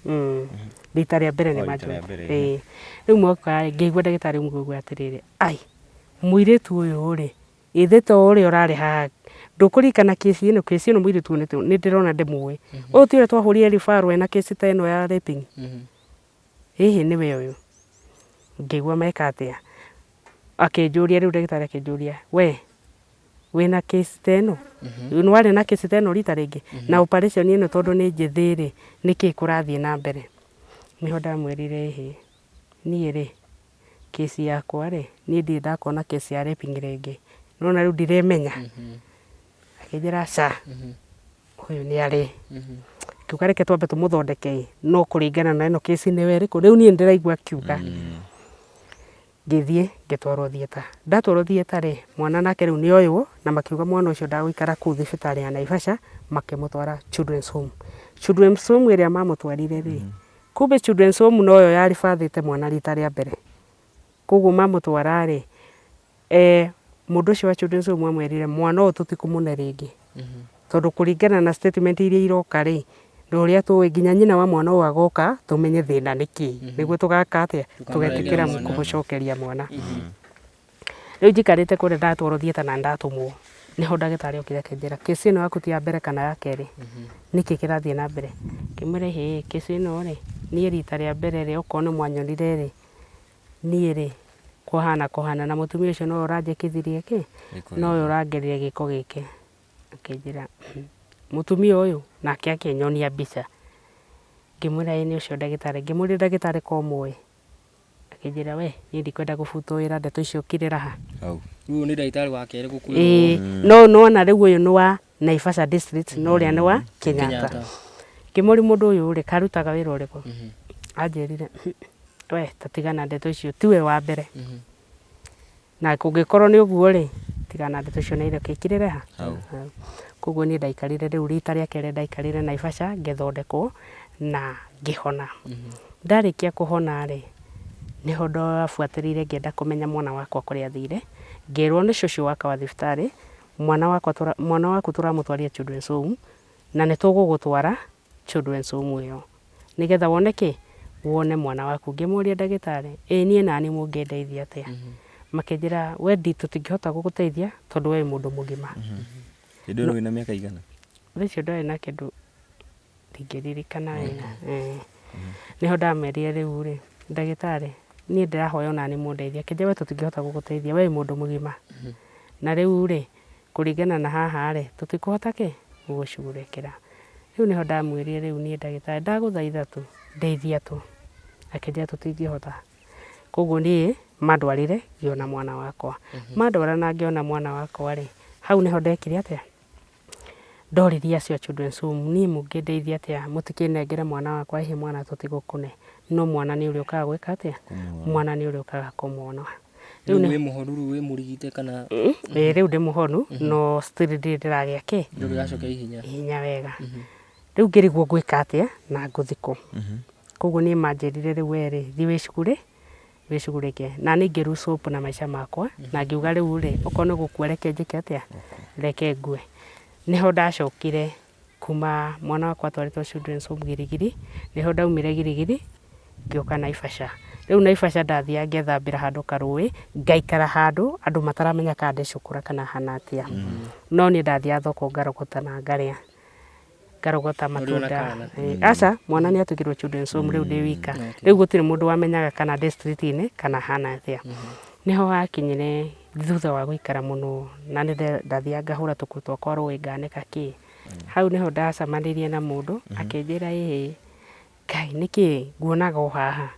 Rita rĩa mbere nĩ
O rita rĩa
manjoete.
mbere,
Ĩĩ. Rĩu moka ngĩigua ndagĩtarĩ ũmwe auga atĩrĩrĩ, ai, mũirĩtu ũyũ rĩ, ĩthĩ to ũrĩa ũrarĩ haha, ndũkũririkana kĩci ĩno, kĩci ĩno mũirĩtu ũyũ nĩ ndĩrona ndĩmũĩ. Ũyũ ti ũrĩa twahũrire referral ena kĩci ta ĩno ya raping? Ĩhĩ nĩwe ũyũ. Ngĩigua meka atĩa, akĩnjũria rĩu ndagĩtarĩ akĩnjũria, we wĩna case ta ĩno? Nĩ warĩ na case ta ĩno rita rĩngĩ? Na operation ĩno tondũ nĩ njĩthĩ rĩ, nĩkĩ kũrathiĩ na mbere? Nĩho ndamwĩrire ĩhĩ, niĩ rĩ, case yakwa rĩ, niĩ ndirĩ ndakorwo na case ya raping rĩngĩ. Nĩwona rĩu ndiremenya. Akĩnjĩra aca, ũyũ nĩ arĩ. Ngiuga reke twambe tũmũthondeke ĩ, no kũringana na ĩno case nĩyo ĩrĩkũ, rĩu niĩ nĩndĩraigua akiuga. Ngĩthiĩ ngĩtwarwo theatre. Ndatwarwo theatre rĩ, mwana nake rĩu nĩ oywo na makiuga mwana ũcio ndagũikara kũu thibitarĩ ya Naivasha, makĩmũtwara Children's Home. Children's Home ĩrĩa mamũtwarire rĩ, kumbe Children's Home noyo yarĩbathĩte mwana rita rĩa mbere. Koguo mamũtwara rĩ, Mũndũ ũcio wa children's home amwĩrire mwana ũyũ tũtikũmũne rĩngĩ tondũ kũringana na statement iria iroka rĩ, na ũrĩa tũĩ nginya nyina wa mwana ũyũ agoka tũmenye thĩna nĩ kĩ nĩguo tũgeka atĩa, tũgetĩkĩra kũmũcokeria mwana. Rĩu njikarĩte kũrĩa ndatwarwo theatre na ndatũmwo, nĩho ndagĩtarĩ okire akĩnjĩra case ĩno yaku ti ya mbere kana ya kerĩ, nĩkĩ kĩrathiĩ na mbere? Ngĩmwĩra ĩhĩ case ĩno rĩ, niĩ rita rĩa mbere rĩ, okorwo nĩ mwanyonire rĩ, Niĩ rĩ, kũhana kũhana na mũtumia ũcio nowe ũranjĩkithirie kĩ? Nowe ũrangerire gĩko gĩkĩ. Akĩnjĩra mũtumia ũyũ? Nake akĩnyonia mbica. Ngĩmwĩra ĩĩ nĩ ũcio ndagĩtarĩ. Ngĩmũria ndagĩtarĩ ko ũmũĩ? Akĩnjĩra we niĩ ndikwenda gũbutwo wĩra ndeto icio ũkirĩra ha.
Hau.
Rĩu ũyũ nĩ ndagĩtarĩ wa kerĩ gũkwĩra
Ĩĩ,
ũũ.
no nĩwona rĩu ũyũ nĩ wa Naivasha district na ũrĩa nĩ wa Kenyatta.
Kenyatta.
Ngĩmũria mũndũ ũyũ rĩ, karutaga wĩra ũrĩkũ? Anjĩrire we ta tigana na ndeto icio tiwe wa mbere. Na kũngĩkorwo nĩ ũguo rĩ, tigana na ndeto icio na ireke ikirĩre ha?
Hau.
Koguo niĩ ndaikarire rĩu rita rĩa kerĩ ndaikarire Naivasha ngĩthondekwo na ngĩhona. Ndarĩkia kũhona rĩ, nĩho ndabuatĩrĩire ngĩenda kũmenya mwana wakwa kũrĩa athire, ngĩrwo nĩ cũcũ wakwa wa thibitarĩ, mwana wakwa mwana waku tũramũtwarire Children's Home na nĩ tũgũgũtwara Children's Home ĩyo nĩgetha wone kĩ? Wone mwana waku. Ngĩmũria ndagĩtarĩ, ĩ niĩ naniĩ mũngĩndeithia atĩa? Makĩnjĩra we tũtingĩhota gũgũteithia tondũ we wĩ mũndũ mũgima.
Hĩndĩ ĩyo wĩna mĩaka igana?
Thaa icio ndarĩ na kĩndũ ndingĩririkana wega. Nĩho ndamerire rĩu rĩ, ndagĩtarĩ niĩ ndĩrahoya onaniĩ mũndeithie. Akĩnjĩra we tũtingĩhota gũgũteithia we wĩ mũndũ mũgima. Na rĩu rĩ, kũringana na haha rĩ, tũtikũhota kĩ? Gũgũcugurĩkĩra. Rĩu nĩho ndamwĩrire rĩu niĩ ndagĩtarĩ ndagũthaitha tu, ndeithia tu. Akĩnjĩra tũtingĩhota. Koguo niĩ mandwarire ngĩona mwana wakwa. Mandwara na ngĩona mwana wakwa rĩ, hau nĩho ndekire atĩa? Ndoririe acio a children's home, niĩ mũngĩndeithia atĩa mũtikĩnengere mwana wakwa ĩhĩ mwana tũtigũkũne, no mwana nĩ ũrĩa ũkaga gwĩka atĩa? Mwana nĩ ũrĩa ũkaga kũmwona.
Rĩu wĩ mũhonu rĩu wĩ mũrigite kana?
Ĩĩ rĩu ndĩ mũhonu no still ndirĩ ndĩragĩa kĩ?
Ndũrĩ ũracokia hinya.
Hinya wega. Rĩu ngĩrigwo ngwĩka atĩa na ngũthiĩ kũ? Koguo niĩ manjĩrire rĩu we rĩ, thiĩ wĩcugure wĩcugurĩke. Na niĩ ngĩ lose hope na maica makwa, na ngiuga rĩu rĩ, okorwo nĩ gũkua reke njĩke atĩa, reke ngue. Nĩho ndacokire kuma mwana wakwa atwarĩtwo Children's Home Giligili, nĩho ndaumire Giligili ngĩũka Naivasha. Rĩu Naivasha ndathiaga ngethambĩra handũ karũĩ, ngaikara handũ andũ mataramenya kana ndĩ cukura kana hana atĩa. No niĩ ndathiaga thoko ngarogota na ngarĩa. Ngarogota
Ũrĩ ona
matunda.
kana?
Aca, mwana nĩ atwĩkĩrwo children's home rĩu ndĩ wika. Rĩu gũtirĩ mũndũ wamenyaga kana ndĩ street-inĩ kana hana atĩa. Nĩho hakinyire thutha wa gũikara mũno na nĩ ndathiaga ngahũra tũkuo twakwa rũĩ nganĩka kĩ. Hau nĩho ndacemanirie na mũndũ akĩnjĩra ĩhĩ, Ngai nĩkĩ nguonaga o haha?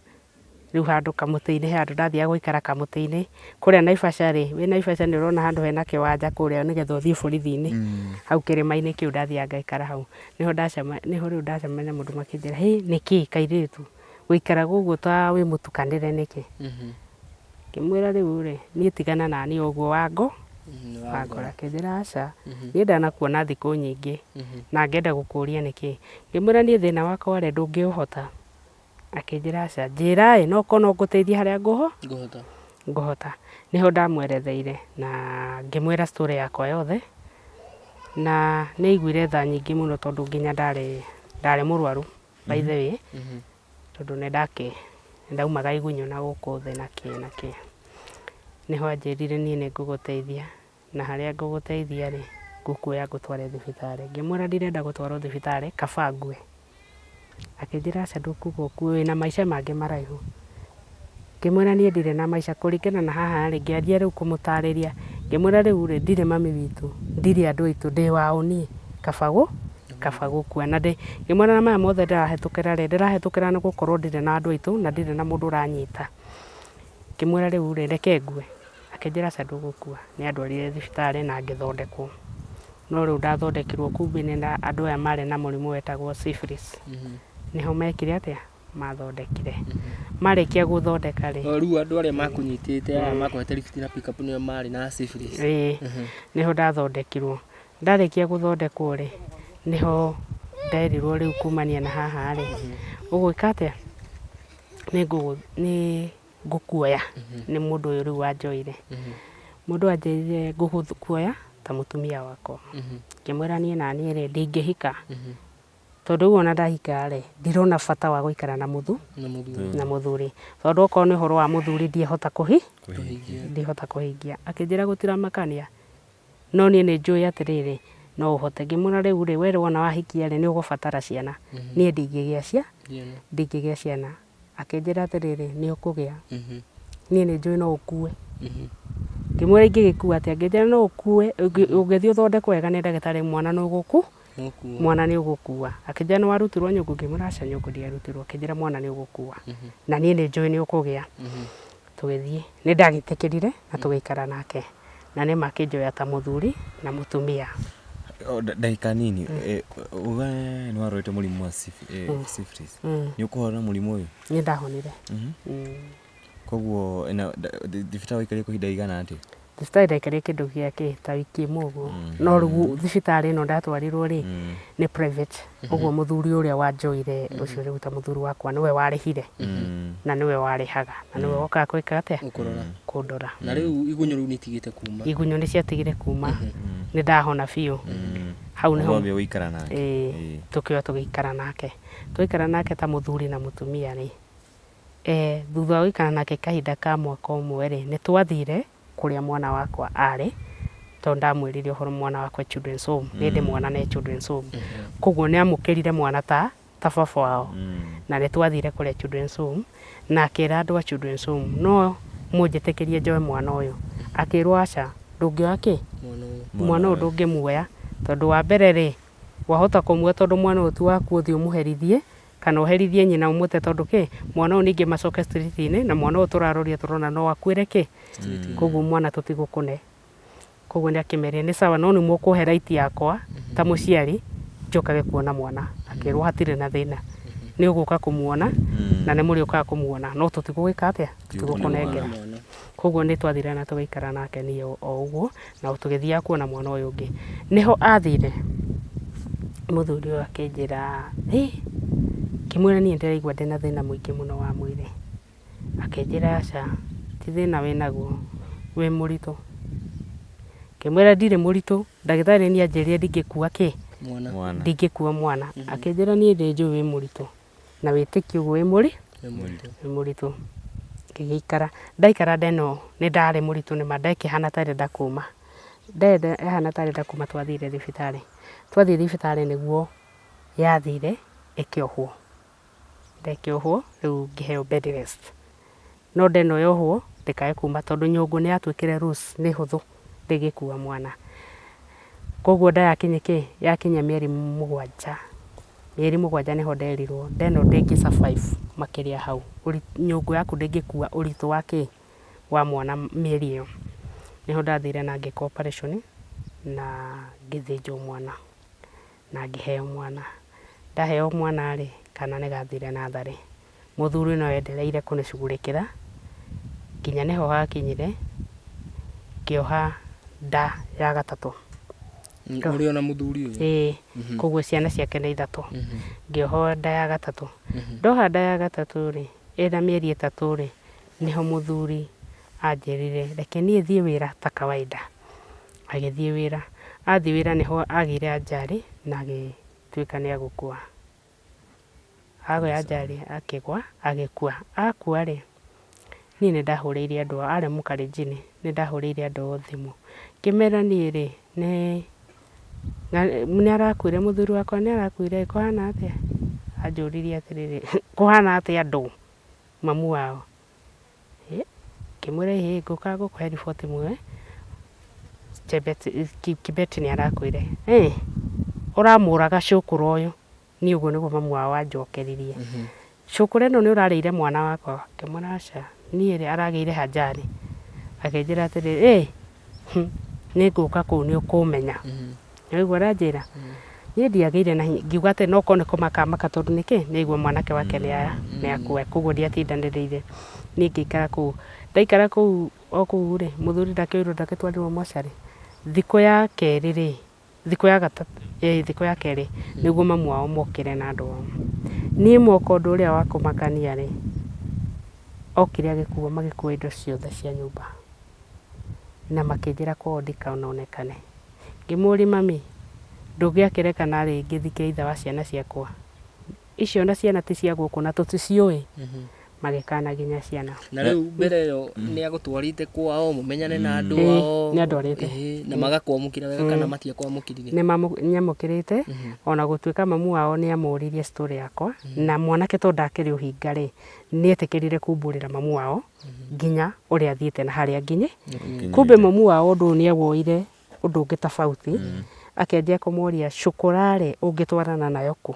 Rĩu handũ kamũtĩ-inĩ he handũ ndathiaga gũikara kamũtĩ-inĩ, kũrĩa Naivasha rĩ, wĩ Naivasha nĩ ũrona handũ hena kĩwanja kũrĩa nĩgetha ũthiĩ borithi-inĩ, hau kĩrĩma-inĩ kĩu ndathiaga ngaikara hau. Nĩho nĩho rĩu ndacemania na mũndũ makĩnjĩra hĩ nĩkĩ kairĩtu, ũikaraga ũguo ta wĩ mũtukanĩre nĩkĩ? Ngĩmwĩra rĩu rĩ, niĩ tigana naniĩ o ũguo wangora. Akĩnjĩra aca, niĩ ndanakuona thikũ nyingĩ na ngenda gũkũria nĩkĩ. Ngĩmwĩra niĩ thĩna wakwa rĩ, ndũngĩũhota. Akĩnjĩra aca, njĩra ĩ no korwo no ngũteithie harĩa ngũho
Ngũhota.
ngũhota. Nĩho ndamweretheire na ngĩmwĩra story yakwa yothe Na nĩ aiguire tha nyingĩ mũno tondũ nginya ndarĩ ndarĩ mũrwaru by the way, tondũ nĩ ndakĩ nĩ ndaumaga igunyũ na gũkũ thĩ na kĩ na kĩ. Nĩho anjĩrire niĩ nĩ ngũgũteithia na harĩa ngũgũteithia rĩ, ngũkuoya ngũtware thibitarĩ. Ngĩmwĩra ndirenda gũtwarwo thibitarĩ kaba ngue. Akĩnjĩra aca ndũkuga ũkue wĩna maica mangĩ maraihu. Ngĩmwĩra niĩ ndirĩ na maica kũringana na haha rĩ, ngĩanjia rĩu kũmũtarĩria, ngĩmwĩra rĩu rĩ, ndirĩ mami witũ, ndirĩ andũ aitũ, ndĩ waũ niĩ, kaba gũ, kaba gũkua. Na ndĩ, ngĩmwĩra na maya mothe ndĩrahĩtũkĩra rĩ, ndĩrahĩtũkĩra nĩ gũkorwo ndirĩ na andũ aitũ na ndirĩ na mũndũ ũranyita. Ngĩmwĩra rĩu rĩ, reke ngue. Akĩnjĩra aca ndũgũkua. Nĩ andwarire thibitarĩ na ngĩthondekwo. No rĩu ndathondekirwo kumbe nĩ na andũ aya marĩ na mũrimũ wetagwo syphilis. Nĩho mekire atĩa? Mathondekire. Marĩkia gũthondeka rĩ.
O rĩu andũ arĩa makũnyitĩte aya makũhete lift na pick up nĩo marĩ na syphilis?
Ĩĩ, nĩho ndathondekirwo. Ndarĩkia gũthondekwo rĩ, nĩho nderirwo rĩu kumania na haha rĩ, ũgwĩka atĩa? Nĩ ngũkuoya nĩ mũndũ ũyũ rĩu wanjoire. Mũndũ anjĩrire ngũgũkuoya ta mũtumia wakwa. Ngĩmwĩra niĩ naniĩ rĩ, ndingĩhika. Tondũ rĩu ona ndahika rĩ, ndirona bata wa gũikara na mũthu na mũthuri. Tondũ okorwo nĩ ũhoro wa mũthuri ndiĩhota kũhi ndihota kũhingia. Akĩnjĩra gũtiramakania, no niĩ nĩ njũĩ atĩrĩrĩ, no ũhote. Ngĩmwĩra rĩu rĩ, we wona wahikia rĩ, nĩ ũgũbatara ciana. Niĩ ndingĩgĩa cia ndingĩgĩa ciana. Akĩnjĩra atĩrĩrĩ, nĩ ũkũgĩa. Niĩ nĩ njũĩ no ũkue. Ngĩmwĩra ingĩgĩkua atĩa? Akĩnjĩra no ũkue, ũngĩthiĩ ũthondekwo wega nĩ ndagĩtarĩ mwana nĩ ũgũku mwana nĩ ũgũkua. Akĩnjĩra nĩ warutirwo nyũngũ? Ngĩmwĩra aca nyũngũ ndiarutirwo. Akĩnjĩra mwana nĩ ũgũkua na niĩ nĩ njũĩ nĩ ũkũgĩa. Tũgĩthiĩ, nĩ ndagĩtĩkĩrire na tũgĩikara nake na nĩ ma akĩnjoya ta mũthuri na mũtumia.
Ndagĩka nini, we nĩ warwarĩte mũrimũ wa syphilis, nĩ ũkũhona mũrimũ ũyũ?
Nĩ ndahonire.
Koguo thibitarĩ waikarire kwa ihinda rĩigana atĩa?
Thibitarĩ ndaikarire kĩndũ gĩa kĩ ta wiki ĩmwe ũguo. No rĩu thibitarĩ ĩno ndatwarirwo rĩ, nĩ private. Ũguo mũthuri ũrĩa wanjoire ũcio rĩu ta mũthuri wakwa nĩwe warĩhire na nĩwe warĩhaga na nĩwe wokaga gwĩka atĩa?
Gũkũrora.
Kũndora.
Na rĩu igunyũ rĩu nĩ itigĩte kuma?
Igunyũ nĩ ciatigire kuma. Nĩ ndahona biũ. Hau nĩho
Wambia gũikara nake?
Ĩĩ, tũkĩoya tũgĩikara nake. Twaikara nake ta mũthuri na mũtumia rĩ, thutha wa gũikara nake kahinda ka mwaka ũmwe rĩ, nĩ twathire kũrĩa mwana wakwa arĩ, tondũ ndamwĩrire ũhoro mwana wakwa e children's home, nĩ ndĩ mwana na e children's home. Koguo nĩ amũkĩrire mwana ta ta baba wao. Na nĩ twathire kũrĩa children's home, na akĩra andũ a children's home, no mũnjĩtĩkĩrie njoe mwana ũyũ. Akĩrwo aca, ndũngĩoya kĩ? Mwana ũyũ ndũngĩmuoya, tondũ wa mbere rĩ, wahota kũmuoya tondũ mwana ũyũ ti waku ũthiĩ ũmũherithie, kana ũherithie nyina ũmũte tondũ kĩ, mwana ũyũ ningĩ macoke street -inĩ, na mwana ũyũ tũraroria tũrona no akuĩre kĩ, koguo mwana tũtigũkũne. Koguo nĩ akĩmerire nĩ sawa no nĩ mũkũhe right yakwa ta mũciari njũkage kuona mwana. Akĩrwo hatirĩ na thĩna, nĩ ũgũka kũmuona na nĩ mũrĩũkaga kũmuona no tũtigũgĩka atĩa, tũtigũkũnengera. Koguo nĩ twathire na tũgĩikara nake niĩ o ũguo na tũgĩthiaga kuona mwana ũyũ ũngĩ. Nĩho athire mũthuri ũyũ akĩnjĩra, hĩ, ngĩmwĩra niĩ ndĩraigua ndĩna thĩna mũingĩ mũno wa mwĩrĩ. Akĩnjĩra aca, ti thĩna wĩnaguo, wĩ mũritũ. Ngĩmwĩra ndirĩ mũritũ, ndagĩtarĩ nĩ anjĩrire ndingĩkua kĩ?
Mwana.
Ndingĩkua mwana. Akĩnjĩra niĩ nĩ njũĩ wĩ mũritũ, na wĩtĩkie ũguo wĩ mũri? Wĩ mũritũ. Ngĩgĩikara, ndaikara nda ĩno nĩ ndarĩ mũritũ nĩma nda ĩkĩhana ta ĩrenda kuma. Nda ĩhana ta ĩrenda kuma twathire thibitarĩ. Twathiĩ thibitarĩ nĩguo yathire ĩkĩohwo. Nda ĩkĩohwo rĩu ngĩheo bed rest. No nda ĩno yohwo ndĩkae kuma tondũ nyũngũ nĩ yatuĩkire loose nĩ hũthũ ndĩngĩkua mwana. Koguo nda yakinya kĩ, yakinya mĩeri mũgwanja, mĩeri mũgwanja nĩho nderirwo nda ĩno ndĩngĩ survive makĩria hau. Nyũngũ yaku ndĩngĩkua ũritũ wa kĩ, wa mwana mĩeri ĩyo. Nĩho ndathire na ngĩkwo operation na ngĩthĩnjwo mwana na ngĩheo mwana. Ndaheo mwana rĩ, kana nĩ gathire natharĩ. Mũthuri no endereire kũnĩcugurĩkĩra nginya nĩho hakinyire ngĩoha nda ya gatatũ.
Ũrĩ ona mũthuri ũyũ?
Ĩĩ, koguo ciana ciake nĩ ithatũ. Ngĩoha nda ya gatatũ. Ndoha nda ya gatatũ rĩ, ĩna mĩeri ĩtatũ rĩ, nĩho mũthuri anjĩrire reke niĩ thiĩ wĩra ta kawaida. Agĩthiĩ wĩra. Athiĩ wĩra nĩho agĩire anjarĩ na agĩtuĩka nĩ agũkua. Agĩa anjarĩ akĩgwa agĩkua. Akua rĩ, niĩ nĩ ndahũrĩire andũ ao, arĩ mũkalenjini, nĩ ndahũrĩire andũ ao thimũ. Ngĩmera niĩ rĩ, nĩ nĩ arakuire mũthuri wakwa nĩ arakuire ĩ, kũhana atĩa? Anjũririe atĩrĩrĩ, kũhana atĩa ndũ? Mamu wao. Ngĩmwĩra ĩhĩ ngũka gũkũhe riboti ĩmwe, Chebet, Kibet nĩ arakwĩre, ĩ ũramũraga cũkũrũ ũyũ, niĩ ũguo nĩguo mamu wao anjokeririe. Cũkũrũ ĩno nĩ ũrarĩire mwana wakwa? Ngĩmwĩra aca, niĩ rĩ aragĩire hajari. Akĩnjĩra atĩrĩrĩ, ĩ nĩ ngũka kũu nĩ ũkũmenya. Nĩwaigua ũrĩa anjĩra? Niĩ ndiagĩire na hinya, ngiuga atĩ no korwo nĩ kũmaka amaka tondũ nĩkĩ, nĩ aigua mwanake wake nĩ akua, koguo ndiatindanĩrĩire. Niĩ ngĩikara kũu, ndaikara kũu o kũu rĩ, mũthuri ndakĩoirwo ndagĩtwarirwo mocarĩ. Thikũ ya kerĩ rĩ, thikũ ya gatatũ, ĩĩ thikũ ya kerĩ, nĩguo mamu wao mokire na andũ ao. Niĩ moka ũndũ ũrĩa wa kũmakania rĩ, okire agĩkua magĩkua indo ciothe cia nyũmba. Na makĩnjĩra kwao ndikanonekane. Ngĩmũria mami, ndũngĩakĩreka narĩ ngĩthike ithe wa ciana ciakwa? Icio ona ciana ti cia gũkũ na tũticiũĩ. Magĩkana nginya ciana.
Na rĩu mbere ĩyo nĩ agũtwarĩte kwao mũmenyane na andũ
Ĩĩ,
ao
nĩ andwarĩte.
Ĩĩ, na magakwamũkĩra wega kana matiakwamũkĩrire?
Nĩ manyamũkĩrĩte ona gũtuĩka mamu wao nĩ amũririe story yakwa na mwanake tondũ ndakĩrĩ ũhinga rĩ, nĩ etĩkĩrire kumbũrĩra mamu wao nginya ũrĩa athiĩte na harĩa nginye. Kumbe mamu wao ũndũ ũyũ nĩ awoire ũndũ ũngĩ tofauti, akĩanjia kũmoria cũkũra-rĩ ũngĩtwarana nayo kũ?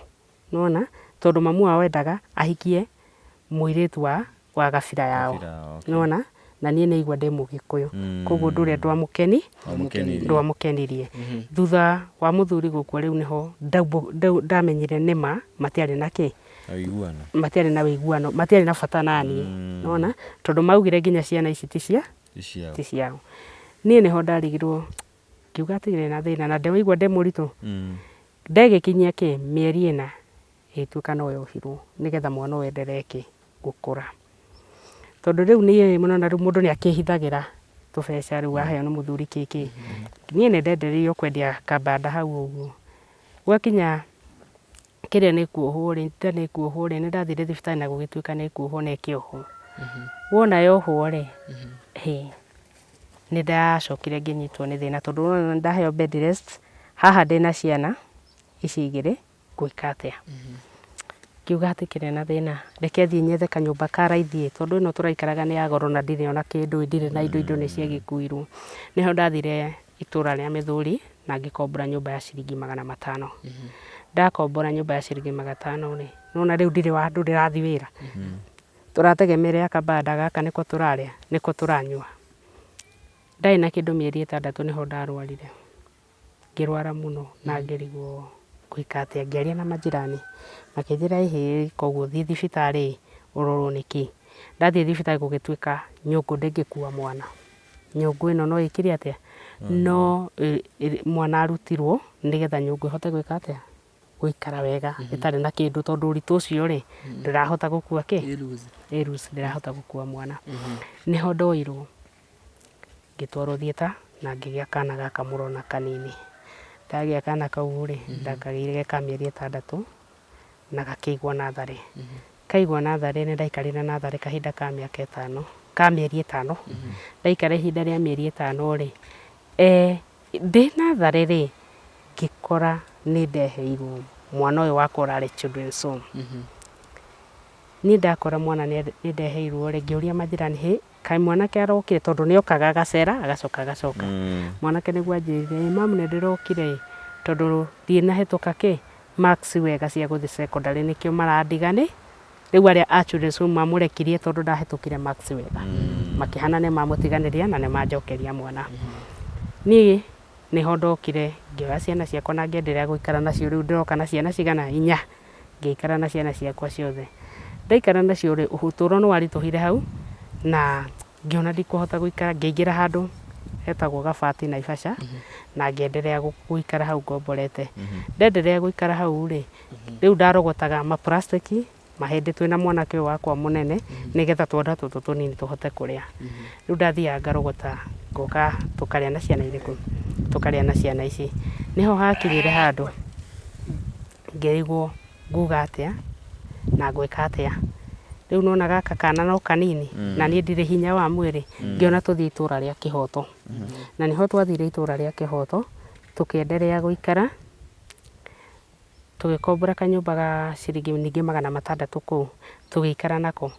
Nĩwona? Tondũ mamu wao endaga ahikie mũirĩtu wa wa gabira yao. Nĩwona? Na niĩ nĩaigua ndĩ mũgĩkũyũ. Koguo ũndũ ũrĩa ndwamũkeni ndwamũkenirie. Thutha wa mũthuri gũkua rĩu nĩho ndamenyire nĩma matiarĩ na kĩ? Matiarĩ na ũiguano, matiarĩ na bata naniĩ. Nĩwona? Tondũ maugire nginya ciana ici ti cia ti ciao. Niĩ nĩho ndarigirwo ngiuga hatirĩ na thĩna na ndĩraigua ndĩ mũritũ. Ndegĩkinyia kĩ, mĩeri ĩna ĩgĩtuĩka no yohirwo nĩgetha mwana ũyũ enderee kĩ, gũkũra. Tondũ rĩu niĩ nĩwona rĩu mũndũ nĩ akĩhithagĩra tũbeca rĩu waheo nĩ mũthuri kĩ kĩ. Niĩ nĩ ndendereire o kwendia kambanda hau ũguo. Gwakinya kĩrĩa nĩ kuohwo rĩ, nda nĩ kuohwo rĩ, nĩ ndathire thibitarĩ na gũgĩtuĩka nĩ kuohwo na ĩkĩohwo. Wona yohwo rĩ, hĩ, nĩ ndacokire ngĩnyitwo nĩ thĩna tondũ nĩwona nĩ ndaheo bed rest, haha ndĩna ciana ici igĩrĩ, ngwĩka atĩa? Ngiuga hatikĩrĩ na thĩna, reke thiĩ nyethe kanyũmba ka raithi ĩ, tondũ ĩno tũraikaraga nĩ ya goro na ndirĩ ona kĩndũ ĩ, ndirĩ na indo, indo nĩ ciagĩkuirwo. Nĩho ndathire itũra rĩa Mĩthũri na ngĩkombora nyũmba ya ciringi magana matano. Ndakombora nyũmba ya ciringi magana matano rĩ, nĩwona rĩu ndirĩ handũ ndĩrathiĩ wĩra, tũrategemerea kabanda gaka nĩko tũrarĩa, nĩko tũranyua. Ndarĩ na kĩndũ mĩeri ĩtandatũ nĩho ndarwarire. Ngĩrwara mũno na ngĩrigwo ngwĩka atĩa. Ngĩaria na majirani makĩnjĩra ĩhĩ koguo thiĩ thibitarĩ ũrorwo nĩkĩ. Ndathiĩ thibitarĩ gũgĩtuĩka nyũngũ ndĩngĩkua mwana. Nyũngũ ĩno no ĩkire atĩa? No mwana arutirwo nĩgetha nyũngũ ĩhote gwĩka atĩa? Gũikara wega ĩtarĩ na kĩndũ tondũ ũritũ ũcio rĩ, ndũrahota gũkua kĩ? Ĩ loose ndĩrahota gũkua mwana. Nĩho ndoirwo ngĩtwarwo theatre na ngĩgĩa kana gaka mũrona kanini. Ndagĩa kana kau rĩ, ndakagĩire ge ka mĩeri ĩtandatũ na gakĩigwo natharĩ. Kaigwo natharĩ nĩ ndaikarire natharĩ kahinda ka mĩaka ĩtano, ka mĩeri ĩtano. Ndaikara ihinda rĩa mĩeri ĩtano rĩ, ndĩ natharĩ rĩ, ngĩkora nĩ ndeheirwo mwana ũyũ wakwa ũrarĩ children's home. Niĩ ndakora mwana nĩ ndeheirwo rĩ, ngĩũria majirani hĩ, kaĩ mwanake arokire tondũ nĩ okaga agacera agacoka agacoka. Mwanake nĩguo anjĩrire ĩ mamu nĩ ndĩrokire ĩ, tondũ ndinahĩtũka kĩ, marks wega cia gũthiĩ secondary nĩkĩo marandiga nĩ, rĩu arĩa a children's home mamũrekirie tondũ ndahĩtũkire marks wega. Makĩhana nĩ mamũtiganĩria na nĩ manjokeria mwana. Niĩ nĩho ndokire ngĩoya ciana ciakwa na ngĩenderea gũikara nacio rĩu ndĩroka na ciana cigana? Inya. Ngĩikara na ciana ciakwa ciothe. Ndaikara nacio rĩ, ũtũũro nĩ waritũhire hau na ngĩona ndikũhota gũikara, ngĩingĩra handũ hetagwo Gabati Naivasha na ngĩenderea gũikara hau ngomborete. Ndenderea gũikara hau rĩ, rĩu ndarogotaga ma plastic mahĩndĩ twĩna mwanake ũyũ wakwa mũnene nĩgetha twana tũtũ tũnini tũhote kũrĩa. Rĩu ndathiaga ngarogota ngoka tũkarĩa na ciana irĩkũ? Tũkarĩa na ciana ici. Nĩho hakinyire handũ ngĩrigwo nguga atĩa na ngwĩka atĩa. Rĩu nĩwona gaka kana no kanini na niĩ ndirĩ hinya wa mwĩrĩ, ngĩona tũthiĩ itũra rĩa Kĩhoto. Na nĩho twathire itũra rĩa Kĩhoto, tũkĩenderea gũikara, tũgĩkombora kanyũmba ga ciringi ningĩ 600 kũu, tũgĩikara nako.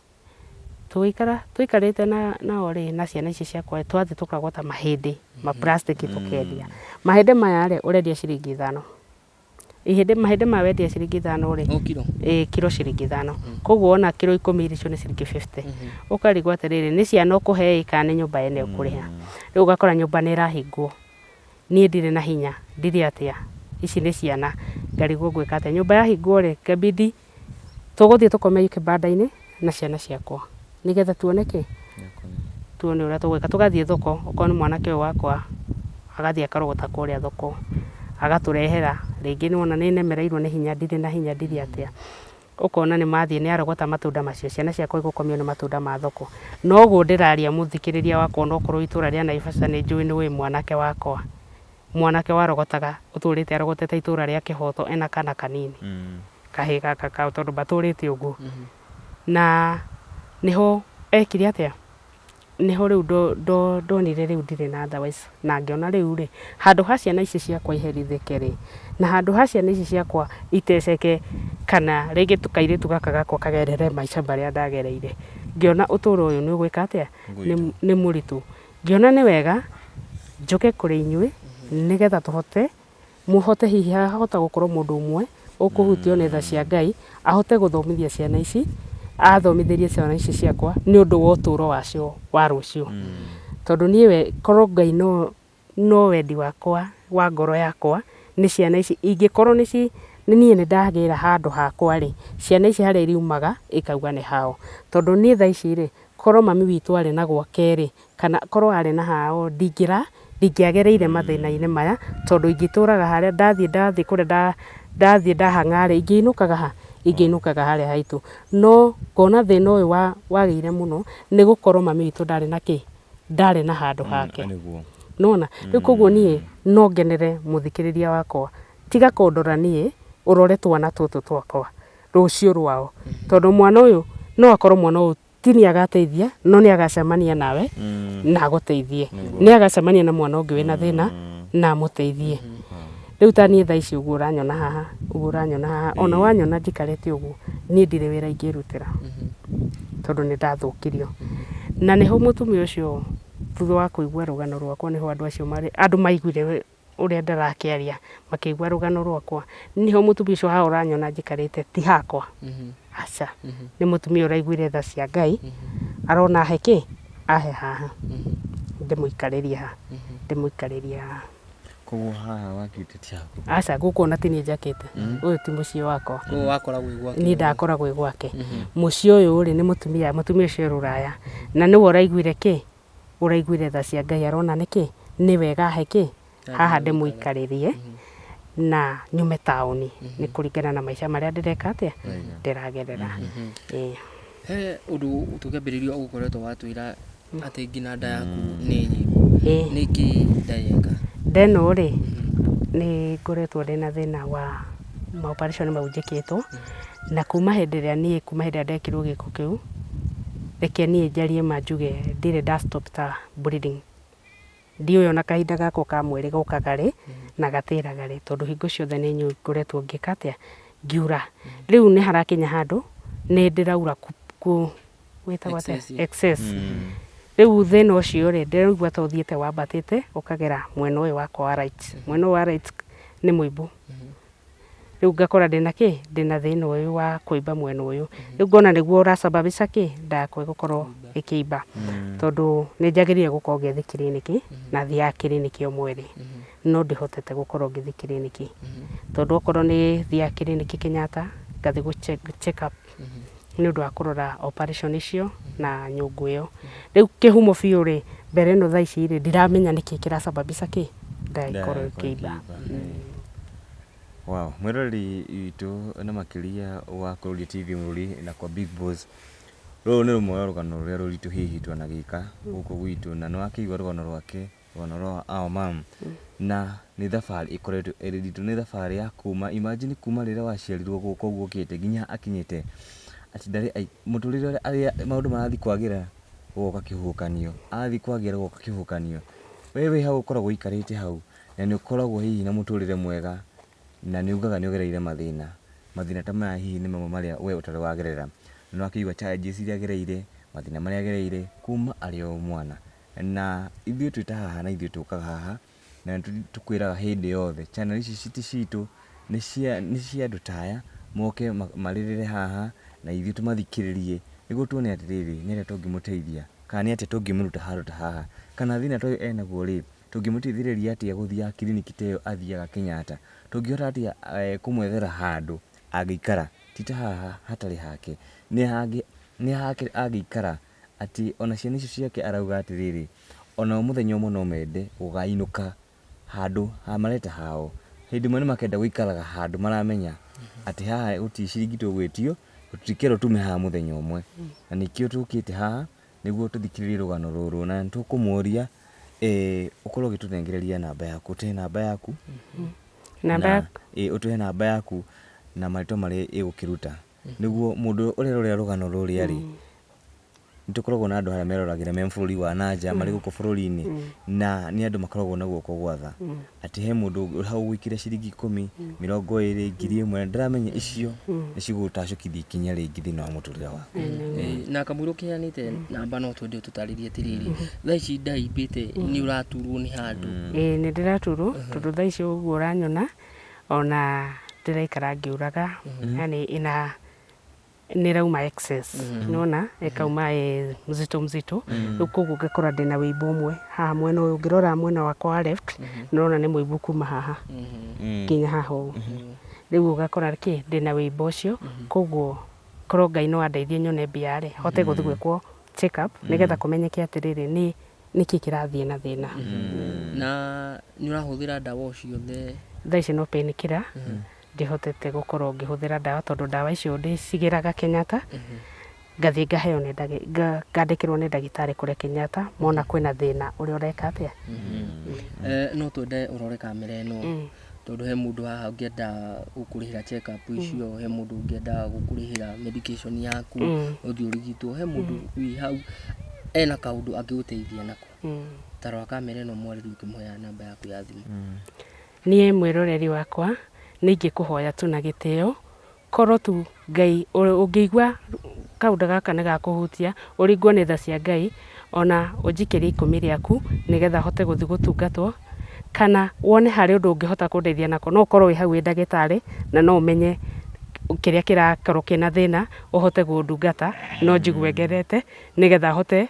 Tũgĩikara, tũikarĩte nao rĩ, na ciana ici ciakwa rĩ, twathiĩ tũkagũra mahĩndĩ ma plastic tũkendia. Mahĩndĩ maya rĩ, ũrendia ciringi 5. Ihĩndĩ, mahĩndĩ maya wendia ciringi 5 rĩ,
O kiro?
Ĩĩ, kiro ciringi 5. Koguo wona kiro 10 icio nĩ ciringi 50. Ũkarigwo atĩrĩrĩ, nĩ ciana ũkũhe ĩ kana nĩ nyũmba ene ũkũrĩha. Rĩu ũgakora nyũmba nĩ ĩrahingwo. Niĩ ndirĩ na hinya, ndirĩ atĩa, ici nĩ ciana, ngarigwo ngwĩka atĩa. Nyũmba yahingwo rĩ, ngabidi tũgũthiĩ tũkome kĩbanda-inĩ na ciana ciakwa nĩgetha tuone kĩ, tuone ũrĩa tũgwĩka. Tũgathiĩ thoko, okorwo nĩ mwanake ũyũ wakwa agathiĩ akarogota kũrĩa thoko, agatũrehera, rĩngĩ nĩwona nĩnemereirwo nĩ hinya, ndirĩ na hinya, ndirĩ atĩa. Ũkona nĩ mathiĩ nĩ arogota matunda macio, ciana ciakwa igũkomio nĩ matunda ma thoko. Na ũguo ndĩraria mũthikĩrĩria wakwa onokorwo itũra rĩa Naivasha nĩ njũĩ nĩ ũĩ mwanake wakwa, mwanake warogotaga, ũtũrĩte arogotete itũra rĩa Kĩhoto ena kana kanini, kahĩĩ gaka kao tondũ matũrĩte ũguo. Na nĩho ekire atĩa? Nĩho rĩu ndonire rĩu ndirĩ na otherwise na ngĩona rĩu rĩ, handũ ha ciana ici ciakwa iherithĩke rĩ, na handũ ha ciana ici ciakwa iteceke kana rĩngĩ kairĩtu gaka gakwa kagerere maica marĩa ndagereire, ngĩona ũtũro ũyũ nĩ ũgwĩka atĩa? Nĩ mũritũ. Ngĩona nĩ wega njũke kũrĩ inyuĩ nĩgetha tũhote mũhote hihi hahota gũkorwo mũndũ ũmwe ũkũhutio nĩ tha cia Ngai, ahote gũthomithia ciana ici, athomithĩrie ciana ici ciakwa nĩ ũndũ wa ũtũro wacio wa rũciũ. Tondũ niĩ we korwo Ngai no no wendi wakwa wa ngoro yakwa nĩ ciana ici ingĩkorwo nĩ ci nĩ niĩ nĩ ndagĩra handũ hakwa rĩ, ciana ici harĩa iriumaga ikauga nĩ hao. Tondũ niĩ thaa ici rĩ, korwo mami witũ arĩ na gwake rĩ, kana korwo arĩ na hao ndingĩra ndingĩagereire mathĩna-inĩ maya tondũ ingĩtũraga harĩa ndathiĩ ndathiĩ kũrĩa ndathiĩ ndahang'a rĩ, ingĩinũkaga ha? Ingĩinũkaga harĩa haitũ. No ngona thĩna ũyũ wagĩire mũno nĩ gũkorwo mami witũ ndarĩ na kĩ? Ndarĩ na handũ hake. Nĩwona? Rĩu koguo niĩ no ngenere mũthikĩrĩria wakwa, tiga kũndora niĩ, ũrore twana tũtũ twakwa, rũciũ rwao. Tondũ mwana ũyũ no akorwo mwana ũyũ ti nĩ agateithia no nĩ agacemania nawe na agũteithie. Nĩ agacemania na mwana ũngĩ wĩna thĩna na amũteithie. Rĩu ta niĩ thaa ici ũguo ũranyona haha, ũguo ũranyona haha, ona wanyona njikarĩte ũguo, niĩ ndirĩ wĩra ingĩrutĩra tondũ nĩ ndathũkirio. Na nĩho mũtumia ũcio thutha wa kũigua rũgano rwakwa nĩho andũ acio marĩ, andũ maiguire ũrĩa ndĩrakĩaria, makĩigua rũgano rwakwa, nĩho mũtumia ũcio haha ũranyona njikarĩte ti hakwa, aca, nĩ mũtumia ũraiguire tha cia Ngai, arona ahe kĩ, ahe haha, ndĩmũikarĩrie haha, ndĩmũikarĩrie haha.
Koguo haha wakĩte ti haku?
Aca, gũkũ ona ti niĩ njakĩte, ũyũ ti mũciĩ wakwa.
Koguo wakoragwo wĩ gwake?
Niĩ ndakoragwo ĩ gwake. Mũciĩ ũyũ rĩ, nĩ mũtumia, mũtumia ũcio e rũraya, na nĩwe ũraiguire kĩ, ũraiguire tha cia Ngai arona nĩkĩ, nĩ wega ahe kĩ, haha ndĩmũikarĩrie na nyume taũni nĩ kũringana na maica marĩa ndĩreka atĩa, ndĩragerera. Ĩĩ.
He ũndũ tũkĩambĩrĩria ũgũkoretwo watwĩra atĩ nginya nda yaku nĩ nyimbu. Nĩkĩ nda yeka?
Nda ĩno rĩ, nĩ ngoretwo ndĩna thĩna wa ma operation mau njĩkĩtwo, na kuma hĩndĩ ĩrĩa niĩ kuma hĩndĩ ĩrĩa ndekirwo gĩko kĩu, reke niĩ njarie ma njuge ndirĩ nda stop ta bleeding. Ndiũĩ ona kahinda gakwa ka mweri gokaga rĩ na gatĩraga rĩ, tondũ hingo ciothe nĩ ngoretwo ngĩka atĩa, ngiura. Rĩu nĩ harakinya handũ nĩ ndĩraura gwĩtagwo atĩa? Excess. Rĩu thĩna ũcio rĩ, ndĩraigua ta ũthiĩte wambatĩte ũkagera mwena ũyũ wakwa wa right. Mwena ũyũ wa right nĩ mũimbu. Rĩu ngakora ndĩna kĩ? Ndĩna thĩna ũyũ wa kũimba mwena ũyũ. Rĩu ngona nĩguo ũracababisha kĩ? Nda yakwa ĩgũkorwo ĩkĩimba. Tondũ nĩ njagĩrĩire gũkorwo ngĩthiĩ kiriniki, na thiaga kiriniki o mweri. No ndihotete gũkorwo ngĩthiĩ kiriniki. Tondũ okorwo nĩ thiaga kiriniki Kenyatta, ngathiĩ gũ check up nĩ ũndũ wa kũrora operation icio na nyũngũ ĩyo. Rĩu kĩhumo biũ rĩ, mbere ĩno thaa ici rĩ, ndiramenya nĩkĩ kĩracababisha kĩ? Nda ĩkorwo ĩkĩimba.
Wow, mwĩroreri witũ na makĩria wa Kũrũria TV Mũrũri na kwa Big Boss, rũrũ nĩ rũmwe rwa rũgano rũrĩa rũritũ hihi twanagĩka gũkũ gwitũ, na nĩ wakĩigua rũgano rwake. Rũgano rwa our mum na nĩ thabarĩ ĩkoretwo ĩrĩ nditũ, nĩ thabarĩ ya kuma, imagine kuma rĩrĩa waciarirwo gũka ũguo okĩte nginya akinyĩte, atĩ ndarĩ mũtũrĩre ũrĩa maũndũ marathiĩ kwagĩra gũgoka kĩhuhũkanio, athiĩ kwagĩra gũgoka kĩhuhũkanio. We wĩ hau ũkoragwo ũikarĩte hau na nĩ ũkoragwo hihi na mũtũrĩre mwega na nĩ ugaga nĩ ũgereire mathĩna, mathĩna ta maya hihi nĩ mamwe marĩa we ũtarĩ wagerera. Nĩ ũrakĩigua challenges iria agereire, mathĩna marĩa agereire kuma arĩ o mwana. Na ithuĩ twĩ ta haha na ithuĩ tũkaga haha na nĩ tũkwĩraga hĩndĩ yothe channel ici ti citũ nĩ cia nĩ cia andũ ta aya moke marĩrĩre haha na ithuĩ tũmathikĩrĩrie nĩguo tuone atĩrĩrĩ nĩ atĩa tũngĩmũteithia kana nĩ atĩa tũngĩmũruta handũ ta haha kana thĩna ta ũyũ enaguo rĩ tũngĩmũteithĩrĩria atĩa gũthiaga kiriniki ta ĩyo athiaga Kenyatta tũngĩhota atĩa kũmwethera handũ angĩikara ti ta haha hatarĩ hake nĩ hangĩ nĩ hake angĩikara atĩ ona ciana icio ciake arauga atĩrĩrĩ, onao mũthenya ũmwe no mende gũkainũka handũ ha mareta hao. Hĩndĩ ĩmwe nĩ makenda gũikaraga handũ maramenya atĩ haha gũtirĩ ciringi tũgwĩtio, tũtikerwo tume haha mũthenya ũmwe. Na nĩkĩo tũkĩte haha nĩguo tũthikĩrĩrie rũgano rũrũ na nĩ tũkũmũria ũkorwo ũgĩtũnengereria namba yaku, ũtũhe namba yaku,
Namba
na
yaku.
ũtũhe namba yaku na marĩtwa marĩa ĩgũkĩruta. Nĩguo mũndũ ũrerorera rũgano rũrĩa rĩ, nĩ tũkoragwo na andũ harĩa meroragĩra me bũrũri wa na nja marĩ gũkũ bũrũri-inĩ na nĩ andũ makoragwo na guoko gwa tha atĩ he mũndũ hau ũgũikĩria ciringi ikũmi, mĩrongo ĩrĩ, 1000 na ndĩramenya icio nĩ cigũgũtacũkithia ikinya rĩngĩ thĩinĩ wa mũtũrĩre waku.
Na kamũira ũkĩheanĩte namba no twende ũtũtarĩrie atĩrĩrĩ, thaa ici ndaimbĩte nĩ ũraturwo nĩ handũ.
Ĩĩ nĩ ndĩraturwo tondũ thaa ici ũguo ũranyona ona ndĩraikara ngĩũraga yani ina nĩrauma excess nĩwona ĩkauma ĩ mzito mzito rĩu koguo ngakora ndĩna wĩimbo ũmwe haha mwena ũyũ ũngĩrora mwena wakwa wa left nĩũrona nĩ mũimbu kuma haha nginya haha ũũ rĩu ũgakora kĩ ndĩna wĩimbo ũcio koguo korwo Ngai no andeithie nyone mbia rĩ hote gũthiĩ gwĩkwo check up nĩgetha kũmenyeke atĩrĩrĩ nĩ nĩkĩ kĩrathiĩ na thĩna.
Na nĩ ũrahũthĩra ndawa o ciothe?
Thaa ici no pain killer ndihotete gũkorwo ngĩhũthĩra ndawa tondũ ndawa icio ndĩcigĩraga Kenyatta, ngathiĩ ngaheo nĩ ngandĩkĩrwo nĩ ndagĩtarĩ kũrĩa Kenyatta mona kwĩna thĩna ũrĩa ũreka atĩa.
No twende ũrore kamera ĩno tondũ he mũndũ haha ũngĩenda gũkũrĩhĩra check up icio, he mũndũ ũngĩenda gũkũrĩhĩra medication yaku ũthiĩ ũrigitwo, he mũndũ wĩ hau ena kaũndũ angĩgũteithia nako. Ta rora kamera ĩno mwarĩrie ũkĩmũheaga namba yaku ya thimũ.
Niĩ mwĩroreri wakwa nĩ ingĩkũhoya tu na gĩtĩo Korwo tu Ngai ũngĩigua kaũndũ gaka nĩ gakũhutia, ũringwo nĩ tha cia Ngai, ona ũnjikĩrie ikũmi rĩaku nĩgetha hote gũthiĩ gũtungatwo, kana wone harĩ ũndũ ũngĩhota kũndeithia nako, no ũkorwo wĩ hau wĩ ndagĩtarĩ na no ũmenye kĩrĩa kĩrakorwo kĩna thĩna, ũhote kũndungata, no njigue ngenete, nĩgetha hote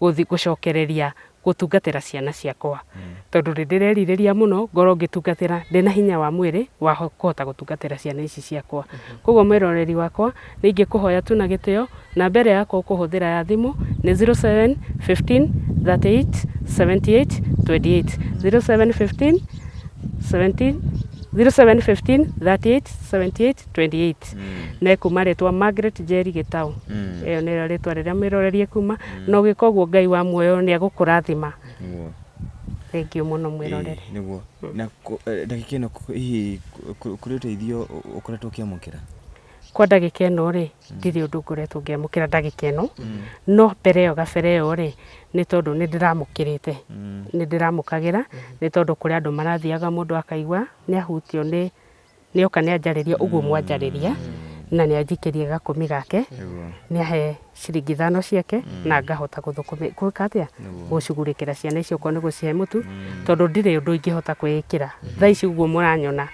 gũthiĩ gũcokereria gũtungatĩra ciana ciakwa tondũ nĩ ndĩrerirĩria mũno ngorwo ngĩtungatĩra ndĩna hinya wa mwĩrĩ wa kũhota gũtungatĩra ciana ici ciakwa. Koguo mwĩroreri wakwa nĩ ingĩkũhoya tu na gĩtĩo namba ĩrĩa yakwa ũkũhũthĩra ya thimũ nĩ 07 15 38 78 28 07 15 17 07 15 38 78 28 na ĩkuma rĩtwa Margaret Njeri Gĩtaũ ĩyo nĩrĩo rĩtwa rĩrĩa mwĩroreri ĩkuma na ũgĩka ũguo Ngai wa muoyo nĩ egũkũrathima
Nĩguo.
thengiũ mũno mwĩroreri
Ĩĩ, nĩguo na ndagĩka ĩno hihi kũrĩ ũteithio ũkoretwo ũkĩamũkĩra
kwa ndagĩka ĩno rĩ ndirĩ ũndũ ngoretwo ngĩamũkĩra ndagĩka ĩno no mbere ĩyo gabere ĩyo rĩ nĩ tondũ nĩ ndĩramũkĩrĩte nĩ ndĩramũkagĩra nĩ tondũ kũrĩ andũ marathiaga mũndũ akaigua nĩ ahutio nĩ nĩoka nĩanjarĩria ũguo mwanjarĩria na nĩanjikĩria gakũmi gake
Nĩguo.
nĩahe ciringi ithano ciake na ngahota gũthũkũmĩ gwĩka atĩa gũcugurĩkĩra ciana icio okorwo nĩ gũcihe mũtu tondũ ndirĩ ũndũ ingĩhota kwĩĩkĩra thaa ici ũguo mũranyona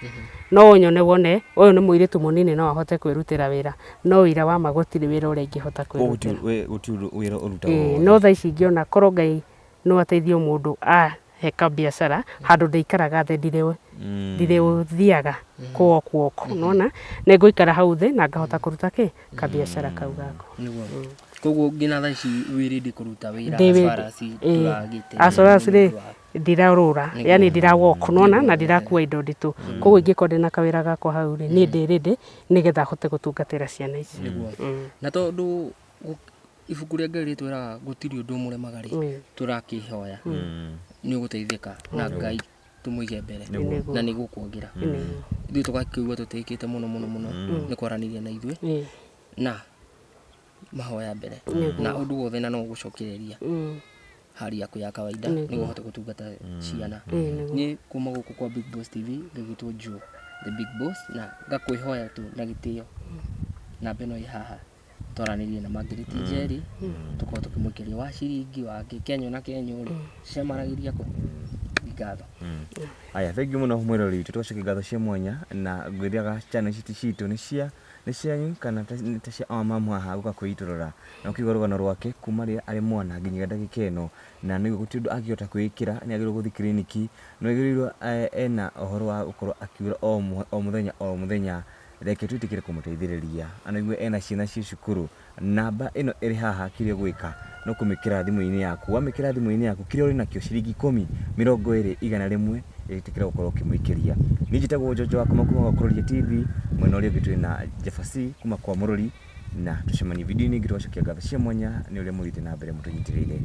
no ũnyone wone ũyũ nĩ mũirĩtu mũnini no ahote kwĩrutĩra wĩra no wĩra wa ma gũtirĩ wĩra ũrĩa ingĩhota
Koguo
kwĩrutĩra
gũtirĩ we- gũtirĩ ũndũ wĩra ũrutagwo
Ĩĩ,
wothe.
no thaa ici ingĩona korwo Ngai no ateithie mũndũ ahe kabiacara handũ ndĩikaraga thĩ ndirĩ ndirĩthiaga kũ walk walk nĩwona nĩ ngũikara hau thĩ na ngahota kũruta kĩ kabiacara kau gakwa.
Nĩguo. Koguo nginya thaa ici wĩ ready kũruta wĩra
Ndĩ
as
ready.
far as
Ĩĩ.
ndũragĩte
As far as rĩ
nĩ ũndũ wa-
ndirarũra yani ndira walk nĩwona na ndirakua indo nditũ koguo ingĩkorwo ndĩna kawĩra gakwa hau rĩ niĩ ndĩ ready nĩgetha hote gũtungatĩra ciana ici.
Nĩguo. Na tondũ ibuku rĩa Ngai rĩtwĩraga gũtirĩ ũndũ ũmũremaga rĩ, tũrakĩhoya. Nĩ ũgũteithĩka na Ngai tũmũige mbere
Nĩguo.
na nĩ gũkwongera. Ithuĩ tũgakĩigua tũtĩkĩte mũno mũno mũno nĩ kwaranĩria na ithuĩ na mahoya mbere na ũndũ wothe, na no ũgũcokereria hali yaku ya kawaida nĩguo ũhote gũtungata ciana. Niĩ kuma gũkũ kwa Big Boss TV ngĩgĩtwo Joe the Big Boss, na ngakwĩhoya tu na gĩtĩo, namba ĩno ĩ haha, twaranĩrie na Margaret Njeri, tũkorwo tũkĩmũikĩria wa ciringi wa kenyũ na kenyũ rĩ cemanagĩria kũ ngatho.
Aya, thengiũ mũno mwĩrori witũ, tũgacokia ngatho cia mwanya na ngwĩraga channel ici citũ nĩ cia nĩ cianyu kana nĩ ta cia mamu haha gũka kwĩitũrũra na ũkĩigua rũgano rwake kuma rĩrĩa arĩ mwana nginya ndagĩka ĩno, na nĩ gũtirĩ ũndũ angĩhota kwĩĩkĩra, nĩ agĩrĩirwo gũthiĩ kiriniki, nĩ agĩrĩirwo ena ũhoro wa gũkorwo akiura o mũthenya o mũthenya. Reke twĩtĩkĩre kũmũteithĩrĩria anaigue ena ciana ciĩ cukuru. Namba ĩno ĩrĩ haha, kĩrĩa ũgwĩka no kũmĩkĩra thimũ-inĩ yaku. Wamĩkĩra thimũ-inĩ yaku, kĩrĩa ũrĩ nakĩo, ciringi ikũmi, 20, 100, ĩtĩkĩra gũkorwo ũkĩmũikĩria. Niĩ njĩtagwo Njonjo wa kuma kuma gwa Kũrũria TV, mwena ũrĩa ũngĩ twĩ na Jabasi kuma kwa Mũrũri, na tũcemanie video-inĩ ĩngĩ. Tũgacokia ngatho cia mwanya nĩ ũrĩa mũthiĩte na mbere mũtũnyitĩrĩire.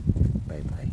Bye bye.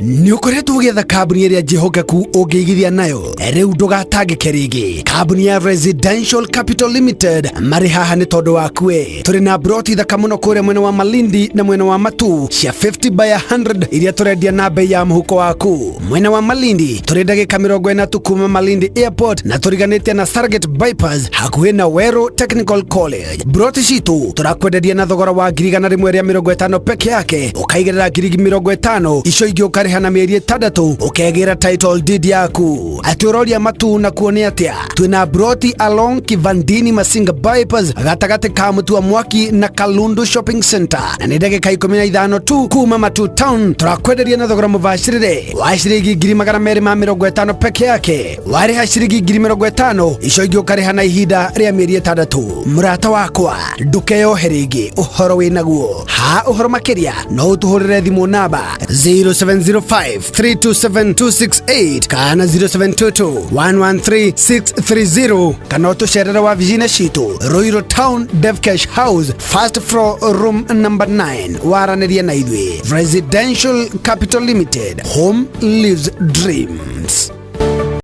Nĩ ũkoretwo ũgĩetha kambuni ĩrĩa njĩhokeku ũngĩigithia nayo. Rĩu ndũgatangĩke rĩngĩ. Kambuni ya Residential Capital Limited marĩ haha nĩ tondũ waku we. Tũrĩ na broti thaka mũno kũrĩa mwena wa Malindi na mwena wa Matu cia 50 by 100 iria tũrendia na bei ya mũhuko waku. Mwena wa Malindi tũrĩ ndagĩka 40 tu kuma Malindi Airport, na tũriganĩtie na Sarget Bypass hakuhĩ na Weru Technical College. Broti citũ tũrakwenderia na thogora wa 150,000 peke yake, ũkaigĩrĩra 50,000, icio ingĩ ũkarĩha na mĩeri 6, ũkegĩra title deed yaku. Atĩ ũroria Matu na kuo nĩ atĩa? Twĩna broti along Kivandini Masinga Bypass, gatagatĩ ka Mũtua Mwaki na Kalundu Shopping Center, na nĩ ndagĩka 15 tu kuma Matu Town. Tũrakwenderia na thogora mũbacĩrĩre wa ciringi 250,000 peke yake. Warĩha ciringi 50,000, icio ingĩ ũkarĩha na ihinda rĩa mĩeri 6. Mũrata wakwa, ndũkeyohe rĩngĩ, ũhoro wĩ naguo ha. Ũhoro makĩria no ũtũhũrĩre thimũ namba 0705 327 268 kana 0722 113 630, kana ũtũcerere wabici-inĩ citũ Ruiru Town, Devcash House, first floor, room number 9, waranĩrie na ithuĩ. Residential Capital Limited, home lives dreams.